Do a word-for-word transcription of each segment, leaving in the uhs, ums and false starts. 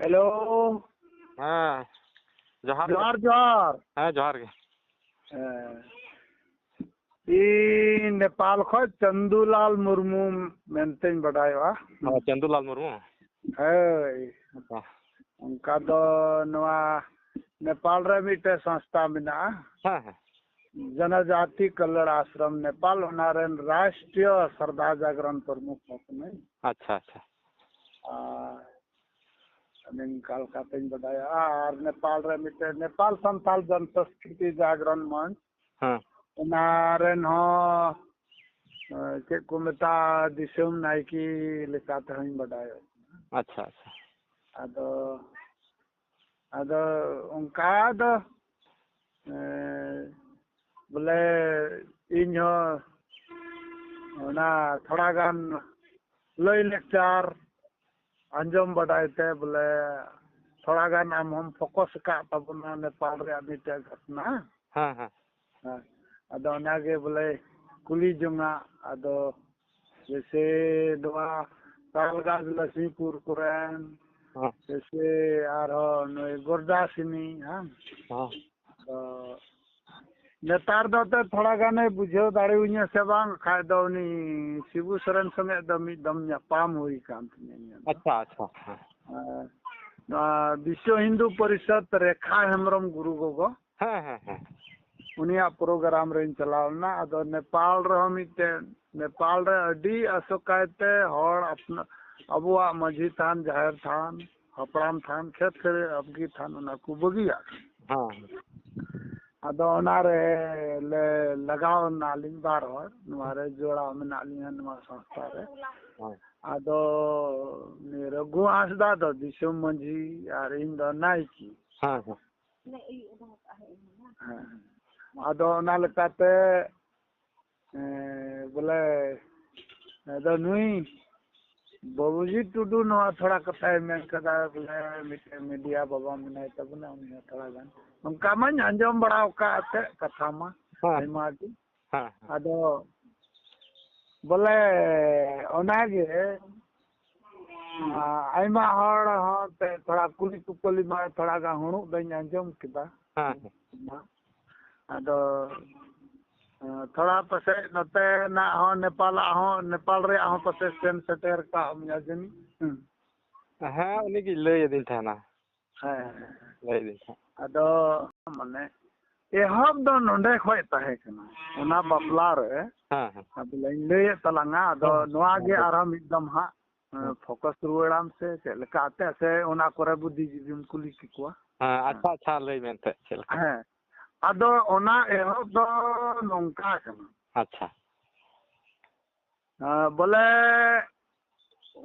Hello. ᱦᱮᱸ, ᱡᱚᱦᱟᱨ ᱜᱮ᱾ ᱡᱚᱦᱟᱨ, ᱡᱚᱦᱟᱨ᱾ ᱦᱮᱸ, ᱡᱚᱦᱟᱨ ᱜᱮ᱾ ᱦᱮᱸ᱾ ᱤᱧ ᱱᱮᱯᱟᱞ ᱠᱷᱚᱡ ᱪᱟᱱᱫᱩᱞᱟᱞ ᱢᱩᱨᱢᱩ ᱢᱮᱱᱛᱮᱧ ᱵᱟᱰᱟᱭᱚᱜᱼᱟ᱾ ᱦᱮᱸ, ᱪᱟᱱᱫᱩᱞᱟᱞ ᱢᱩᱨᱢᱩ᱾ ᱦᱳᱭ᱾ ᱦᱮᱸ᱾ ᱚᱱᱠᱟ ᱫᱚ ᱱᱚᱣᱟ ᱱᱮᱯᱟᱞ ᱨᱮ ᱢᱤᱫᱴᱮᱡ ᱥᱚᱝᱥᱛᱷᱟ ᱢᱮᱱᱟᱜᱼᱟ᱾ ᱦᱮᱸ, ᱦᱮᱸ᱾ ᱡᱚᱱᱚᱡᱟᱛᱤ ᱠᱚᱞᱞᱟᱬ ᱟᱥᱨᱚᱢ ᱱᱮᱯᱟᱞ, ᱚᱱᱟ ᱨᱮᱱ ᱨᱟᱥᱴᱨᱤᱭᱚ ᱥᱨᱚᱫᱷᱟ ᱡᱟᱜᱽᱨᱚᱱ ᱯᱨᱚᱢᱩᱠᱷ ᱦᱚᱸ ᱠᱟᱹᱱᱟᱹᱧ᱾ ᱟᱪᱪᱷᱟ, ᱟᱪᱪᱷᱟ᱾ ᱟᱨ ᱱᱤᱝᱠᱟ ᱞᱮᱠᱟᱛᱤᱧ ᱵᱟᱰᱟᱭᱟ᱾ ᱟᱨ ᱱᱮᱯᱟᱞ ᱨᱮ ᱢᱤᱫᱴᱮᱱ ᱱᱮᱯᱟᱞ ᱥᱟᱱᱛᱟᱞ ᱡᱚᱱ ᱥᱚᱝᱥᱠᱨᱤᱛᱤ ᱡᱟᱜᱽᱨᱚᱱ ᱢᱚᱧᱪ, ᱦᱮᱸ᱾ ᱚᱱᱟ ᱨᱮᱱ ᱦᱚᱸ, ᱮ, ᱪᱮᱫ ᱠᱚ ᱢᱮᱛᱟᱜᱼᱟ, ᱫᱤᱥᱚᱢ ᱱᱟᱭᱠᱮ ᱞᱮᱠᱟ ᱛᱮᱦᱚᱸᱧ ᱵᱟᱰᱟᱭᱚᱜ ᱠᱟᱱᱟ᱾ ᱟᱪᱪᱷᱟ, ᱟᱪᱪᱷᱟ᱾ ᱟᱫᱚ, ᱟᱫᱚ ᱚᱱᱠᱟ ᱫᱚ, ᱮ, ᱵᱚᱞᱮ ᱤᱧ ᱦᱚᱸ ᱚᱱᱟ ᱛᱷᱚᱲᱟ ᱜᱟᱱ ᱞᱟᱹᱭ ᱞᱮᱠᱪᱟᱨ ᱟᱸᱡᱚᱢ ᱵᱟᱰᱟᱭ ᱛᱮ ᱵᱚᱞᱮ ᱛᱷᱚᱲᱟ ᱜᱟᱱ ᱟᱢ ᱦᱚᱸᱢ ᱯᱷᱳᱠᱚᱥ ᱟᱠᱟᱫ ᱛᱟᱵᱚᱱᱟ ᱱᱮᱯᱟᱞ ᱨᱮᱭᱟᱜ ᱢᱤᱫᱴᱮᱡ ᱜᱷᱚᱴᱱᱟ᱾ ᱦᱮᱸ, ᱦᱮᱸ᱾ ᱦᱮᱸ, ᱟᱫᱚ ᱚᱱᱟᱜᱮ ᱵᱚᱞᱮ ᱠᱩᱞᱤ ᱡᱚᱝᱟ᱾ ᱟᱫᱚ ᱡᱮᱭᱥᱮ ᱱᱚᱣᱟ ᱛᱟᱞᱜᱟᱡᱽ ᱞᱚᱠᱥᱢᱤᱯᱩᱨ ᱠᱚᱨᱮᱱ, ᱦᱮᱸ᱾ ᱡᱮᱭᱥᱮ ᱟᱨᱦᱚᱸ ᱱᱩᱭ ᱜᱚᱨᱫᱟᱥᱤᱱᱤ, ᱦᱮᱸ᱾ ᱦᱮᱸ᱾ ᱟᱫᱚ ᱱᱮᱛᱟᱨ ᱫᱚ ᱮᱱᱛᱮᱫ ᱛᱷᱚᱲᱟ ᱜᱟᱱᱮ ᱵᱩᱡᱷᱟᱹᱣ ᱫᱟᱲᱮᱭᱟᱹᱧᱟ ᱥᱮ ᱵᱟᱝ, ᱠᱷᱟᱡ ᱫᱚ ᱩᱱᱤ ᱥᱤᱵᱩ ᱥᱚᱨᱮᱱ ᱥᱚᱸᱜᱮ ᱫᱚ ᱢᱤᱫ ᱫᱚᱢ ᱧᱟᱯᱟᱢ ᱦᱩᱭ ᱠᱟᱱ ᱛᱤᱧᱟᱹ ᱤᱧᱟᱹᱜ ᱫᱚ᱾ ᱟᱪᱪᱷᱟ, ᱟᱪᱪᱷᱟ, ᱦᱮᱸ᱾ ᱟᱨ ᱱᱚᱣᱟ ᱵᱤᱥᱥᱚ ᱦᱤᱱᱫᱩ ᱯᱚᱨᱤᱥᱚᱫᱽ ᱨᱮᱠᱷᱟ ᱦᱮᱢᱵᱨᱚᱢ ᱜᱩᱨᱩ ᱜᱚᱜᱚ, ᱦᱮᱸ, ᱦᱮᱸ, ᱦᱮᱸ᱾ ᱩᱱᱤᱭᱟᱜ ᱯᱨᱳᱜᱨᱟᱢ ᱨᱮᱧ ᱪᱟᱞᱟᱣ ᱞᱮᱱᱟ᱾ ᱟᱫᱚ ᱱᱮᱯᱟᱞ ᱨᱮᱦᱚᱸ ᱢᱤᱫᱴᱮᱱ, ᱱᱮᱯᱟᱞ ᱨᱮ ᱟᱹᱰᱤ ᱟᱥᱚᱠᱟᱭᱛᱮ ᱦᱚᱲ ᱟᱯᱱᱟ-, ᱟᱵᱚᱣᱟᱜ ᱢᱟᱹᱡᱷᱤ ᱛᱷᱟᱱ, ᱡᱟᱦᱮᱨ ᱛᱷᱟᱱ, ᱦᱟᱯᱲᱟᱢ ᱛᱷᱟᱱ, ᱠᱷᱮᱛ ᱠᱷᱟᱹᱨᱟᱹᱭ ᱟᱵᱜᱤ ᱛᱷᱟᱱ, ᱚᱱᱟ ᱠᱚ ᱵᱟᱹᱜᱤᱭᱟᱜ ᱠᱟᱱᱟ᱾ ᱦᱮᱸ᱾ ᱟᱫᱚ ᱚᱱᱟᱨᱮ ᱞᱮ ᱞᱟᱜᱟᱣ ᱮᱱᱟ ᱟᱹᱞᱤᱧ ᱵᱟᱨ ᱦᱚᱲ, ᱱᱚᱣᱟ ᱨᱮ ᱡᱚᱲᱟᱣ ᱢᱮᱱᱟᱜ ᱞᱤᱧᱟ ᱱᱚᱣᱟ ᱥᱚᱝᱥᱛᱷᱟ ᱨᱮ᱾ ᱦᱮᱸ᱾ ᱟᱫᱚ ᱩᱱᱤ ᱨᱚᱜᱷᱩ ᱦᱟᱸᱥᱫᱟ ᱫᱚ ᱫᱤᱥᱚᱢ ᱢᱟᱹᱡᱷᱤ ᱟᱨ ᱤᱧ ᱫᱚ ᱱᱟᱭᱠᱮ᱾ ᱦᱮᱸ, ᱦᱮᱸ᱾ ᱦᱮᱸ᱾ ᱟᱫᱚ ᱚᱱᱟ ᱞᱮᱠᱟᱛᱮ ᱮᱸ, ᱵᱚᱞᱮ, ᱟᱫᱚ ᱱᱩᱭ ᱵᱟᱹᱵᱩᱡᱤ ᱴᱩᱰᱩ ᱱᱚᱣᱟ ᱛᱷᱚᱲᱟ ᱠᱟᱛᱷᱟᱭ ᱢᱮᱱ ᱠᱟᱫᱟ, ᱵᱚᱞᱮ, ᱢᱤᱫᱴᱮᱱ ᱢᱤᱰᱤᱭᱟ ᱵᱟᱵᱟ ᱢᱮᱱᱟᱭ ᱛᱟᱵᱚᱱᱟ, ᱩᱱᱤ ᱦᱚᱸ ᱛᱷᱚᱲᱟ ᱜᱟᱱ ᱱᱚᱝᱠᱟ ᱢᱟᱧ ᱟᱸᱡᱚᱢ ᱵᱟᱲᱟ ᱟᱠᱟᱫ ᱮᱱᱛᱮᱫ ᱠᱟᱛᱷᱟ ᱢᱟ ᱦᱮᱸ᱾ ᱟᱭᱢᱟ ᱜᱮ᱾ ᱦᱮᱸ, ᱦᱮᱸ᱾ ᱟᱫᱚ ᱵᱚᱞᱮ ᱚᱱᱟᱜᱮ ᱟᱨ ᱟᱭᱢᱟ ᱦᱚᱲ ᱦᱚᱸ ᱛᱮ ᱛᱷᱚᱲᱟ ᱠᱩᱞᱤ ᱠᱩᱯᱞᱤ ᱢᱟ ᱛᱷᱚᱲᱟ ᱜᱟᱱ ᱦᱩᱲᱩᱜ ᱫᱚᱧ ᱟᱸᱡᱚᱢ ᱠᱮᱫᱟ᱾ ᱦᱮᱸ, ᱦᱮᱸ᱾ ᱟᱫᱚ, ᱮᱸ, ᱛᱷᱚᱲᱟ ᱯᱟᱥᱮᱡ ᱱᱚᱛᱮᱱᱟᱜ ᱦᱚᱸ, ᱱᱮᱯᱟᱞᱟᱜ ᱦᱚᱸ, ᱱᱮᱯᱟᱞ ᱨᱮᱭᱟᱜ ᱦᱚᱸ ᱯᱟᱥᱮᱡ ᱥᱮᱱ ᱥᱮᱴᱮᱨ ᱠᱟᱜ ᱢᱮᱭᱟ ᱡᱟᱹᱱᱤᱡ᱾ ᱦᱮᱸ᱾ ᱦᱮᱸ, ᱩᱱᱤ ᱜᱮᱭ ᱞᱟᱹᱭ ᱟᱹᱫᱤᱧ ᱛᱟᱦᱮᱱᱟ᱾ ᱦᱮᱸ, ᱦᱮᱸ᱾ ᱞᱟᱹᱭ ᱟᱹᱫᱤᱧ ᱛᱟᱦᱮᱸᱫ᱾ ᱟᱫᱚ, ᱢᱟᱱᱮ, ᱮᱦᱚᱵ ᱫᱚ ᱱᱚᱰᱮ ᱠᱷᱚᱡ ᱛᱟᱦᱮᱸ ᱠᱟᱱᱟ, ᱚᱱᱟ ᱵᱟᱯᱞᱟ ᱨᱮ᱾ ᱦᱮᱸ, ᱦᱮᱸ᱾ ᱟᱫᱚ ᱞᱤᱧ ᱞᱟᱹᱭᱮᱫ ᱛᱟᱞᱟᱝᱟ, ᱟᱫᱚ ᱦᱮᱸ, ᱦᱮᱸ, ᱱᱚᱣᱟ ᱜᱮ ᱦᱮᱸ᱾ ᱟᱨᱦᱚᱸ ᱢᱤᱫ ᱫᱚᱢ ᱦᱟᱸᱜ, ᱦᱮᱸ᱾ ᱯᱷᱳᱠᱟᱥ ᱨᱩᱣᱟᱹᱲᱟᱢ ᱥᱮ ᱪᱮᱫ ᱞᱮᱠᱟ ᱟᱛᱮ, ᱥᱮ ᱚᱱᱟ ᱠᱚᱨᱮ ᱵᱩᱫᱽᱫᱷᱤᱡᱤᱵᱤᱢ ᱠᱩᱞᱤ ᱠᱮᱠᱚᱣᱟ? ᱦᱮᱸ, ᱦᱮᱸ᱾ ᱟᱪᱪᱷᱟ, ᱟᱪᱪᱷᱟ, ᱞᱟᱹᱭ ᱢᱮ ᱮᱱᱛᱮᱫ ᱪᱮᱫ ᱞᱮᱠᱟ? ᱦᱮᱸ, ᱟᱫᱚ ᱚᱱᱟ ᱮᱦᱚᱵ ᱫᱚ ᱱᱚᱝᱠᱟ ᱠᱟᱱᱟ᱾ ᱟᱪᱪᱷᱟ᱾ ᱦᱮᱸ, ᱵᱚᱞᱮ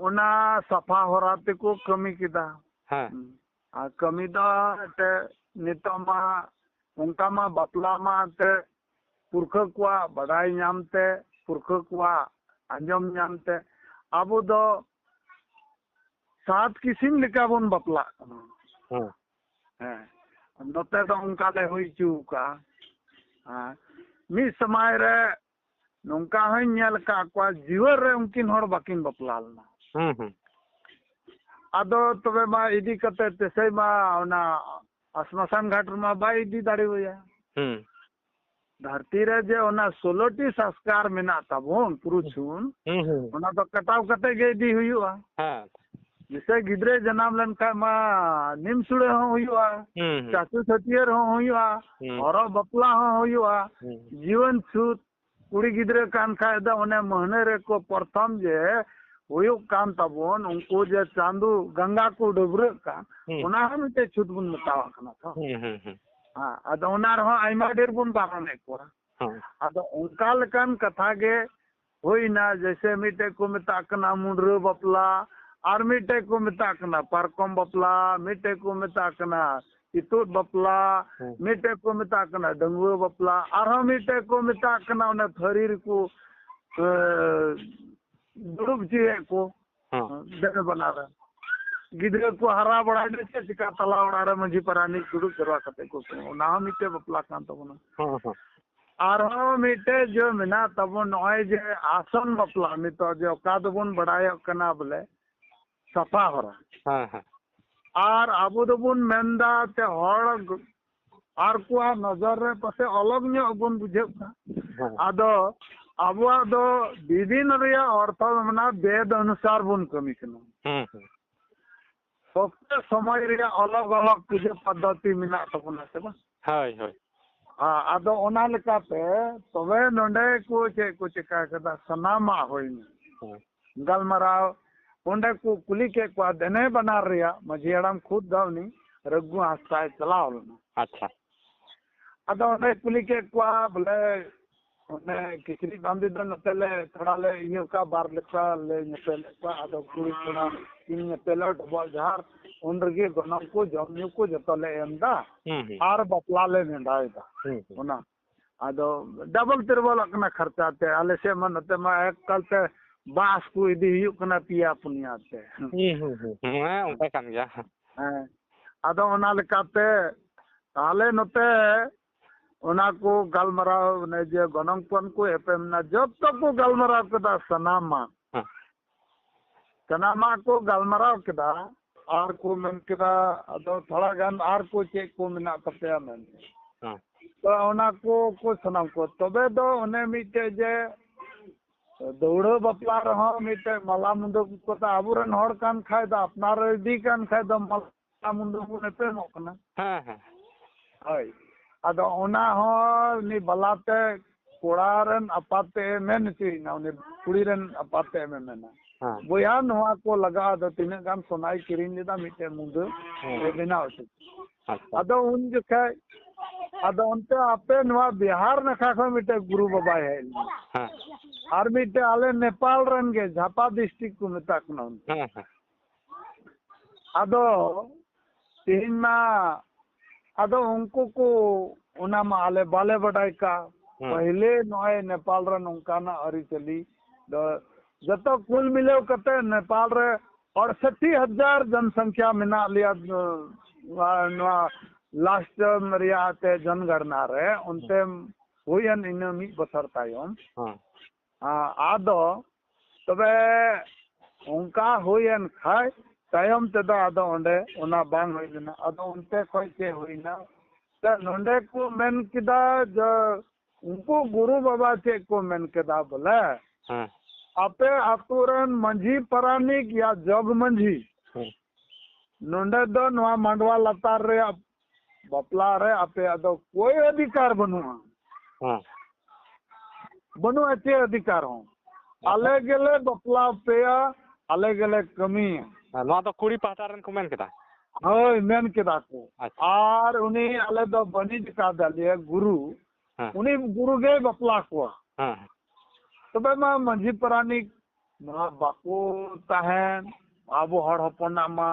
ᱚᱱᱟ ᱥᱟᱯᱷᱟ ᱦᱚᱨᱟ ᱛᱮᱠᱚ ᱠᱟᱹᱢᱤ ᱠᱮᱫᱟ᱾ ᱦᱮᱸ᱾ ᱦᱩᱸ᱾ ᱟᱨ ᱠᱟᱹᱢᱤ ᱫᱚ ᱮᱱᱛᱮᱫ ᱱᱤᱛᱚᱜ ᱢᱟ ᱚᱱᱠᱟ ᱢᱟ ᱵᱟᱯᱞᱟ ᱢᱟ ᱮᱱᱛᱮᱫ ᱯᱩᱨᱠᱷᱟᱹ ᱠᱚᱣᱟᱜ ᱵᱟᱰᱟᱭ ᱧᱟᱢ ᱛᱮ, ᱯᱩᱨᱠᱷᱟᱹ ᱠᱚᱣᱟᱜ ᱟᱸᱡᱚᱢ ᱧᱟᱢ ᱛᱮ ᱟᱵᱚ ᱫᱚ ᱥᱟᱛ ᱠᱤᱥᱤᱢ ᱞᱮᱠᱟ ᱵᱚᱱ ᱵᱟᱯᱞᱟᱜ ᱠᱟᱱᱟ᱾ ᱦᱮᱸ᱾ ᱦᱮᱸ, ᱱᱚᱛᱮ ᱫᱚ ᱚᱱᱠᱟ ᱞᱮ ᱦᱩᱭ ᱦᱚᱪᱚ ᱟᱠᱟᱫᱼᱟ᱾ ᱦᱮᱸ, ᱢᱤᱫ ᱥᱚᱢᱚᱭ ᱨᱮ ᱱᱚᱝᱠᱟ ᱦᱚᱸᱧ ᱧᱮᱞ ᱟᱠᱟᱫ ᱠᱚᱣᱟ, ᱡᱤᱣᱮᱫ ᱨᱮ ᱩᱱᱠᱤᱱ ᱦᱚᱲ ᱵᱟᱹᱠᱤᱱ ᱵᱟᱯᱞᱟ ᱞᱮᱱᱟ᱾ ᱦᱩᱸ, ᱦᱩᱸ᱾ ᱟᱫᱚ ᱛᱚᱵᱮ ᱢᱟ ᱤᱫᱤ ᱠᱟᱛᱮ ᱛᱮᱥᱮᱭ ᱢᱟ ᱚᱱᱟ ᱥᱢᱟᱥᱟᱱ ᱜᱷᱟᱴ ᱨᱮᱢᱟ ᱵᱟᱭ ᱤᱫᱤ ᱫᱟᱲᱮᱣᱟᱭᱟ᱾ ᱦᱩᱸ᱾ ᱫᱷᱟᱹᱨᱛᱤ ᱨᱮ ᱡᱮ ᱚᱱᱟ ᱥᱳᱞᱳ ᱴᱤ ᱥᱚᱝᱥᱠᱟᱨ ᱢᱮᱱᱟᱜ ᱛᱟᱵᱚᱱ ᱯᱩᱨᱩᱥ ᱦᱩᱸ᱾ ᱦᱩᱸ, ᱦᱩᱸ᱾ ᱚᱱᱟ ᱫᱚ ᱠᱟᱴᱟᱣ ᱠᱟᱛᱮ ᱜᱮ ᱤᱫᱤ ᱦᱩᱭᱩᱜᱼᱟ᱾ ᱦᱮᱸ᱾ ᱡᱮᱥᱮ ᱜᱤᱫᱽᱨᱟᱹ ᱡᱟᱱᱟᱢ ᱞᱮᱱᱠᱷᱟᱱ ᱢᱟ ᱱᱤᱢ ᱥᱩᱲᱟᱹ ᱦᱚᱸ ᱦᱩᱭᱩᱜᱼᱟ, ᱦᱩᱸ, ᱦᱩᱸ᱾ ᱪᱟᱪᱳ ᱪᱷᱟᱹᱴᱭᱟᱹᱨ ᱦᱚᱸ ᱦᱩᱭᱩᱜᱼᱟ, ᱦᱩᱸ᱾ ᱦᱚᱨᱚᱜ ᱵᱟᱯᱞᱟ ᱦᱚᱸ ᱦᱩᱭᱩᱜᱼᱟ, ᱦᱩᱸ᱾ ᱡᱤᱭᱚᱱ ᱪᱷᱩᱛ ᱠᱩᱲᱤ ᱜᱤᱫᱽᱨᱟᱹ ᱠᱟᱱ ᱠᱷᱟᱡ ᱫᱚ ᱚᱱᱮ ᱢᱟᱹᱦᱱᱟᱹ ᱨᱮᱠᱚ ᱯᱨᱚᱛᱷᱚᱢ ᱡᱮ ᱦᱩᱭᱩᱜ ᱠᱟᱱ ᱛᱟᱵᱚᱱ, ᱩᱱᱠᱩ ᱡᱮ ᱪᱟᱸᱫᱩ ᱜᱟᱸᱜᱟ ᱠᱚ ᱰᱟᱹᱵᱽᱨᱟᱹᱜ ᱠᱟᱱ, ᱦᱩᱸ᱾ ᱚᱱᱟ ᱦᱚᱸ ᱢᱤᱫᱴᱮᱡ ᱪᱷᱩᱛ ᱵᱚᱱ ᱢᱮᱛᱟᱣᱟᱜ ᱠᱟᱱᱟ ᱛᱚ᱾ ᱦᱩᱸ, ᱦᱩᱸ, ᱦᱩᱸ᱾ ᱦᱮᱸ, ᱟᱫᱚ ᱚᱱᱟ ᱨᱮᱦᱚᱸ ᱟᱭᱢᱟ ᱰᱷᱮᱨ ᱵᱚᱱ ᱵᱟᱨᱚᱱᱮᱫ ᱠᱚᱣᱟ᱾ ᱦᱮᱸ᱾ ᱟᱫᱚ ᱚᱱᱠᱟ ᱞᱮᱠᱟᱱ ᱠᱟᱛᱷᱟ ᱜᱮ ᱦᱩᱭᱱᱟ, ᱡᱮᱭᱥᱮ ᱢᱤᱫᱴᱮᱡ ᱠᱚ ᱢᱮᱛᱟᱜ ᱠᱟᱱᱟ ᱢᱩᱰᱨᱟᱹ ᱵᱟᱯᱞᱟ, ᱟᱨ ᱢᱤᱫᱴᱮᱡ ᱠᱚ ᱢᱮᱛᱟᱜ ᱠᱟᱱᱟ ᱯᱟᱨᱠᱚᱢ ᱵᱟᱯᱞᱟ, ᱢᱤᱫᱴᱮᱡ ᱠᱚ ᱢᱮᱛᱟᱜ ᱠᱟᱱᱟ ᱤᱛᱩᱫ ᱵᱟᱯᱞᱟ, ᱦᱮᱸ᱾ ᱢᱤᱫᱴᱮᱡ ᱠᱚ ᱢᱮᱛᱟᱜ ᱠᱟᱱᱟ ᱰᱟᱺᱜᱩᱣᱟᱹ ᱵᱟᱯᱞᱟ, ᱟᱨᱦᱚᱸ ᱢᱤᱫᱴᱮᱡ ᱠᱚ ᱢᱮᱛᱟᱜ ᱠᱟᱱᱟ ᱚᱱᱮ ᱛᱷᱟᱹᱨᱤ ᱨᱮᱠᱚ, ᱮ, ᱫᱩᱲᱩᱵ ᱦᱚᱪᱚᱭᱮᱫ ᱠᱚ᱾ ᱦᱮᱸ᱾ ᱫᱮᱱᱮ ᱵᱟᱱᱟᱨ ᱨᱮ᱾ ᱜᱤᱫᱽᱨᱟᱹ ᱠᱚ ᱦᱟᱨᱟ ᱵᱟᱲᱟᱭᱮᱱᱟ, ᱪᱮᱫ ᱪᱤᱠᱟ ᱛᱟᱞᱟ ᱚᱲᱟᱜ ᱨᱮ ᱢᱟᱹᱡᱷᱤ ᱯᱟᱨᱟᱱᱤᱠ ᱫᱩᱲᱩᱵ ᱡᱟᱨᱣᱟ ᱠᱟᱛᱮ ᱠᱚ ᱠᱟᱹᱢᱤᱭᱟ᱾ ᱚᱱᱟ ᱦᱚᱸ ᱢᱤᱫᱴᱮᱡ ᱵᱟᱯᱞᱟ ᱠᱟᱱ ᱛᱟᱵᱚᱱᱟ᱾ ᱦᱮᱸ, ᱦᱮᱸ᱾ ᱟᱨᱦᱚᱸ ᱢᱤᱫᱴᱮᱡ ᱡᱮ ᱢᱮᱱᱟᱜ ᱛᱟᱵᱚᱱ, ᱱᱚᱜᱼᱚᱭ ᱡᱮ ᱟᱥᱚᱱ ᱵᱟᱯᱞᱟ, ᱱᱤᱛᱚᱜ ᱡᱮ ᱚᱠᱟ ᱫᱚᱵᱚᱱ ᱵᱟᱲᱟᱭᱚᱜ ᱠᱟᱱᱟ ᱵᱚᱞᱮ, ᱥᱟᱯᱷᱟ ᱦᱚᱨᱟ᱾ ᱦᱮᱸ, ᱦᱮᱸ᱾ ᱟᱨ ᱟᱵᱚ ᱫᱚᱵᱚᱱ ᱢᱮᱱᱫᱟ ᱛᱮ ᱦᱚᱲ ᱟᱨ ᱠᱚᱣᱟᱜ ᱱᱚᱡᱚᱨ ᱨᱮ ᱯᱟᱥᱮ ᱚᱞᱚᱜ ᱧᱚᱜ ᱵᱚᱱ ᱵᱩᱡᱷᱟᱹᱜ ᱠᱟᱱ᱾ ᱦᱮᱸ᱾ ᱟᱫᱚ ᱟᱵᱚᱣᱟᱜ ᱫᱚ ᱵᱤᱵᱷᱤᱱᱱᱚ ᱨᱮᱭᱟᱜ ᱚᱨᱛᱷᱚ ᱢᱮᱱᱟᱜᱼᱟ, ᱵᱮᱫ ᱚᱱᱩᱥᱟᱨ ᱵᱚᱱ ᱠᱟᱹᱢᱤ ᱠᱟᱱᱟ᱾ ᱦᱮᱸ, ᱦᱮᱸ᱾ ᱚᱠᱛᱮ ᱥᱚᱢᱚᱭ ᱨᱮᱭᱟᱜ ᱚᱞᱚᱜ ᱚᱞᱚᱜ ᱯᱩᱡᱟᱹ ᱯᱚᱫᱽᱫᱷᱚᱛᱤ ᱢᱮᱱᱟᱜ ᱛᱟᱵᱚᱱᱟ ᱥᱮ ᱵᱟᱝ? ᱦᱳᱭ, ᱦᱳᱭ᱾ ᱟ-, ᱟᱫᱚ ᱚᱱᱟ ᱞᱮᱠᱟᱛᱮ ᱛᱚᱵᱮ ᱱᱚᱰᱮ ᱠᱚ ᱪᱮᱫ ᱠᱚ ᱪᱤᱠᱟ ᱠᱮᱫᱟ, ᱥᱟᱱᱟᱢᱟᱜ ᱦᱩᱭᱱᱟ᱾ ᱦᱮᱸ᱾ ᱜᱟᱞᱢᱟᱨᱟᱣ ᱚᱸᱰᱮ ᱠᱚ ᱠᱩᱞᱤ ᱠᱮᱫ ᱠᱚᱣᱟ ᱫᱮᱱᱮ ᱵᱟᱱᱟᱨ ᱨᱮᱭᱟᱜ ᱢᱟᱹᱡᱷᱤ ᱦᱟᱲᱟᱢ ᱠᱷᱩᱫ ᱫᱚ ᱩᱱᱤ ᱨᱟᱹᱜᱷᱩ ᱦᱟᱸᱥᱫᱟᱭ ᱪᱟᱞᱟᱣ ᱞᱮᱱᱟ᱾ ᱟᱪᱪᱷᱟ᱾ ᱟᱫᱚ ᱚᱸᱰᱮ ᱠᱩᱞᱤ ᱠᱮᱫ ᱠᱚᱣᱟ ᱵᱚᱞᱮ, ᱚᱱᱮ ᱠᱤᱪᱨᱤᱡ ᱵᱟᱸᱫᱮ ᱫᱚ ᱱᱚᱛᱮ ᱞᱮ ᱛᱷᱚᱲᱟ ᱞᱮ ᱤᱭᱟᱹ ᱠᱟᱜᱼᱟ, ᱵᱟᱨ ᱞᱮᱠᱟ ᱞᱮ ᱧᱮᱯᱮᱞᱮᱫ ᱠᱚᱣᱟ᱾ ᱟᱫᱚ ᱠᱩᱲᱤ ᱠᱚᱲᱟ ᱠᱤᱱ ᱧᱮᱯᱮᱞᱚᱜ ᱰᱚᱵᱚᱜ ᱡᱚᱦᱟᱨ, ᱩᱱ ᱨᱮᱜᱮ ᱜᱚᱱᱚᱝ ᱠᱚ ᱡᱚᱢ ᱧᱩ ᱠᱚ ᱡᱚᱛᱚ ᱞᱮ ᱮᱢ ᱮᱫᱟ᱾ ᱦᱩᱸ, ᱦᱩᱸ᱾ ᱟᱨ ᱵᱟᱯᱞᱟ ᱞᱮ ᱱᱮᱰᱟᱭᱮᱫᱟ᱾ ᱦᱩᱸ, ᱦᱩᱸ᱾ ᱚᱱᱟ ᱟᱫᱚ ᱰᱟᱵᱚᱞ ᱛᱤᱨᱵᱚᱞᱚᱜ ᱠᱟᱱᱟ ᱠᱷᱚᱨᱪᱟ ᱛᱮ᱾ ᱟᱞᱮ ᱥᱮᱫ ᱢᱟ ᱱᱚᱛᱮ ᱢᱟ ᱮᱠᱟᱞ ᱛᱮ ᱵᱟᱥ ᱠᱚ ᱤᱫᱤ ᱦᱩᱭᱩᱜ ᱠᱟᱱᱟ ᱯᱮᱭᱟ ᱯᱩᱱᱭᱟ ᱛᱮ᱾ ᱦᱩᱸ, ᱦᱩᱸ, ᱦᱩᱸ, ᱦᱩᱸ᱾ ᱦᱮᱸ, ᱚᱱᱠᱟ ᱠᱟᱱ ᱜᱮᱭᱟ᱾ ᱦᱮᱸ, ᱟᱫᱚ ᱚᱱᱟ ᱞᱮᱠᱟᱛᱮ ᱛᱟᱦᱞᱮ ᱱᱚᱛᱮ ᱚᱱᱟ ᱠᱚ ᱜᱟᱞᱢᱟᱨᱟᱣ, ᱚᱱᱮ ᱡᱮ ᱜᱚᱱᱚᱝ ᱯᱚᱱ ᱠᱚ ᱮᱯᱮᱢ ᱮᱱᱟ, ᱡᱚᱛᱚ ᱠᱚ ᱜᱟᱞᱢᱟᱨᱟᱣ ᱠᱮᱫᱟ ᱥᱟᱱᱟᱢᱟᱜ᱾ ᱦᱮᱸ᱾ ᱥᱟᱱᱟᱢᱟᱜ ᱠᱚ ᱜᱟᱞᱢᱟᱨᱟᱣ ᱠᱮᱫᱟ᱾ ᱟᱨ ᱠᱚ ᱢᱮᱱ ᱠᱮᱫᱟ, ᱟᱫᱚ ᱛᱷᱚᱲᱟ ᱜᱟᱱ ᱟᱨ ᱠᱚ ᱪᱮᱫ ᱠᱚ ᱢᱮᱱᱟᱜ ᱛᱟᱯᱮᱭᱟ ᱢᱮᱱᱛᱮ᱾ ᱦᱮᱸ᱾ ᱛᱚ ᱚᱱᱟ ᱠᱚ, ᱠᱚ ᱥᱟᱱᱟᱢ ᱠᱚ, ᱛᱚᱵᱮ ᱫᱚ ᱚᱱᱮ ᱢᱤᱫᱴᱮᱡ ᱡᱮ ᱫᱟᱹᱣᱲᱟᱹ ᱵᱟᱯᱞᱟ ᱨᱮᱦᱚᱸ ᱢᱤᱫᱴᱮᱡ ᱢᱟᱞᱟ ᱢᱩᱫᱟᱹᱢ ᱠᱚ, ᱟᱵᱚᱨᱮᱱ ᱦᱚᱲ ᱠᱟᱱ ᱠᱷᱟᱡ ᱫᱚ, ᱟᱯᱱᱟᱨ ᱤᱫᱤ ᱠᱟᱱ ᱠᱷᱟᱡ ᱫᱚ ᱢᱟᱞᱟ ᱢᱩᱫᱟᱹᱢ ᱵᱚᱱ ᱮᱯᱮᱢᱚᱜ ᱠᱟᱱᱟ᱾ ᱦᱮᱸ, ᱦᱮᱸ᱾ ᱦᱳᱭ, ᱟᱫᱚ ᱚᱱᱟ ᱦᱚᱸ ᱩᱱᱤ ᱵᱟᱞᱟᱛᱮ ᱠᱚᱲᱟ ᱨᱮᱱ ᱟᱯᱟᱛ ᱛᱮ ᱮ ᱢᱮᱱ ᱦᱚᱪᱚᱭᱮᱱᱟ, ᱩᱱᱤ ᱠᱩᱲᱤ ᱨᱮᱱ ᱟᱯᱟᱛ ᱛᱮ ᱮ ᱢᱮᱱᱟ, ᱦᱮᱸ᱾ ᱵᱚᱭᱦᱟ, ᱱᱚᱣᱟ ᱠᱚ ᱞᱟᱜᱟᱜᱼᱟ, ᱟᱫᱚ ᱛᱤᱱᱟᱹᱜ ᱜᱟᱱ ᱥᱚᱱᱟᱭ ᱠᱤᱨᱤᱧ ᱞᱮᱫᱟ, ᱢᱤᱫᱴᱮᱱ ᱢᱩᱫᱟᱹ ᱦᱮᱸ᱾ ᱮ ᱵᱮᱱᱟᱣ ᱦᱚᱪᱚ ᱠᱮᱫᱟ᱾ ᱟᱪᱪᱷᱟ᱾ ᱟᱫᱚ ᱩᱱ ᱡᱚᱠᱷᱮᱡ, ᱟᱫᱚ ᱚᱱᱛᱮ ᱟᱯᱮ ᱱᱚᱣᱟ ᱵᱤᱦᱟᱨ ᱱᱟᱠᱷᱟ ᱠᱷᱚᱱ ᱢᱤᱫᱴᱮᱡ ᱜᱩᱨᱩ ᱵᱟᱵᱟᱭ ᱦᱮᱡ ᱞᱮᱱᱟ᱾ ᱦᱮᱸ᱾ ᱟᱨ ᱢᱤᱫᱴᱮᱡ ᱟᱞᱮ ᱱᱮᱯᱟᱞ ᱨᱮᱱ ᱜᱮ, ᱡᱷᱟᱯᱟ ᱰᱤᱥᱴᱨᱤᱠᱴ ᱠᱚ ᱢᱮᱛᱟ ᱠᱟᱱᱟ ᱩᱱᱠᱩ᱾ ᱦᱮᱸ, ᱦᱮᱸ᱾ ᱟᱫᱚ ᱛᱮᱦᱮᱧ ᱢᱟ, ᱟᱫᱚ ᱩᱱᱠᱩ ᱠᱚ, ᱚᱱᱟ ᱢᱟ ᱟᱞᱮ ᱵᱟᱞᱮ ᱵᱟᱰᱟᱭ ᱠᱟᱜ᱾ ᱦᱮᱸ᱾ ᱯᱟᱹᱦᱤᱞᱮ ᱱᱚᱜᱼᱚᱭ ᱱᱮᱯᱟᱞ ᱨᱮ ᱱᱚᱝᱠᱟᱱᱟᱜ ᱟᱹᱨᱤᱪᱟᱹᱞᱤ ᱫᱚ ᱡᱚᱛᱚ ᱠᱩᱞ ᱢᱤᱞᱟᱹᱣ ᱠᱟᱛᱮ ᱱᱮᱯᱟᱞ ᱨᱮ ᱟᱴᱥᱚᱴᱴᱤ ᱦᱟᱡᱟᱨ ᱡᱚᱱᱥᱚᱝᱠᱷᱭᱟ ᱢᱮᱱᱟᱜ ᱞᱮᱭᱟ, ᱱᱚᱣᱟ, ᱱᱚᱣᱟ ᱞᱟᱥᱴ ᱨᱮᱭᱟᱜ ᱛᱮ ᱡᱚᱱᱜᱚᱬᱱᱟ ᱨᱮ ᱚᱱᱛᱮ ᱦᱩᱭᱮᱱ ᱤᱱᱟᱹ ᱢᱤᱫ ᱵᱚᱪᱷᱚᱨ ᱛᱟᱭᱚᱢ᱾ ᱦᱮᱸ᱾ ᱟ-, ᱟᱫᱚ ᱛᱚᱵᱮ ᱚᱱᱠᱟ ᱦᱩᱭᱮᱱ ᱠᱷᱟᱡ ᱛᱟᱭᱚᱢ ᱛᱮᱫᱚ ᱟᱫᱚ ᱚᱸᱰᱮ ᱚᱱᱟ ᱵᱟᱝ ᱦᱩᱭ ᱞᱮᱱᱟ᱾ ᱟᱫᱚ ᱚᱱᱛᱮ ᱠᱷᱚᱡ ᱪᱮᱫ ᱦᱩᱭᱱᱟ? ᱛᱚ ᱱᱚᱸᱰᱮ ᱠᱚ ᱢᱮᱱ ᱠᱮᱫᱟ ᱡᱮ ᱩᱱᱠᱩ ᱜᱩᱨᱩ ᱵᱟᱵᱟ ᱪᱮᱫ ᱠᱚ ᱢᱮᱱ ᱠᱮᱫᱟ ᱵᱚᱞᱮ, ᱦᱮᱸ ᱟᱯᱮ ᱟᱛᱳ ᱨᱮᱱ ᱢᱟᱹᱡᱷᱤ ᱯᱟᱨᱟᱱᱤᱠ ᱭᱟ ᱡᱚᱜᱽ ᱢᱟᱹᱡᱷᱤ ᱦᱮᱸ ᱱᱚᱸᱰᱮ ᱫᱚ ᱱᱚᱣᱟ ᱢᱟᱰᱣᱟ ᱞᱟᱛᱟᱨ ᱨᱮᱭᱟᱜ ᱵᱟᱯᱞᱟ ᱨᱮ ᱟᱯᱮᱭᱟᱜ ᱫᱚ ᱠᱳᱭ ᱚᱫᱷᱤᱠᱟᱨ ᱵᱟᱹᱱᱩᱜᱼᱟ, ᱦᱮᱸ ᱵᱟᱹᱱᱩᱜᱼᱟ ᱪᱮᱫ ᱚᱫᱷᱤᱠᱟᱨ ᱦᱚᱸ᱾ ᱟᱞᱮ ᱜᱮᱞᱮ ᱵᱟᱯᱞᱟ ᱯᱮᱭᱟ, ᱟᱞᱮ ᱜᱮᱞᱮ ᱠᱟᱹᱢᱤᱭᱟ᱾ ᱦᱮᱸ, ᱱᱚᱣᱟ ᱫᱚ ᱠᱩᱲᱤ ᱯᱟᱦᱴᱟ ᱨᱮᱱ ᱠᱚ ᱢᱮᱱ ᱠᱮᱫᱟ᱾ ᱦᱳᱭ, ᱢᱮᱱ ᱠᱮᱫᱟ ᱠᱚ᱾ ᱟᱪᱪᱷᱟ᱾ ᱟᱨ ᱩᱱᱤ ᱟᱞᱮ ᱫᱚ ᱵᱟᱹᱱᱤᱡ ᱟᱠᱟᱫᱟᱞᱮ ᱜᱩᱨᱩ, ᱦᱮᱸ ᱩᱱᱤ ᱜᱩᱨᱩ ᱜᱮᱭ ᱵᱟᱯᱞᱟ ᱠᱚᱣᱟ᱾ ᱦᱮᱸ ᱛᱚᱵᱮ ᱢᱟ ᱢᱟᱹᱡᱷᱤ ᱯᱟᱨᱟᱱᱤᱠ ᱱᱚᱣᱟ ᱵᱟᱠᱚ ᱛᱟᱦᱮᱱ, ᱟᱵᱚ ᱦᱚᱲ ᱦᱚᱯᱚᱱᱟᱜ ᱢᱟ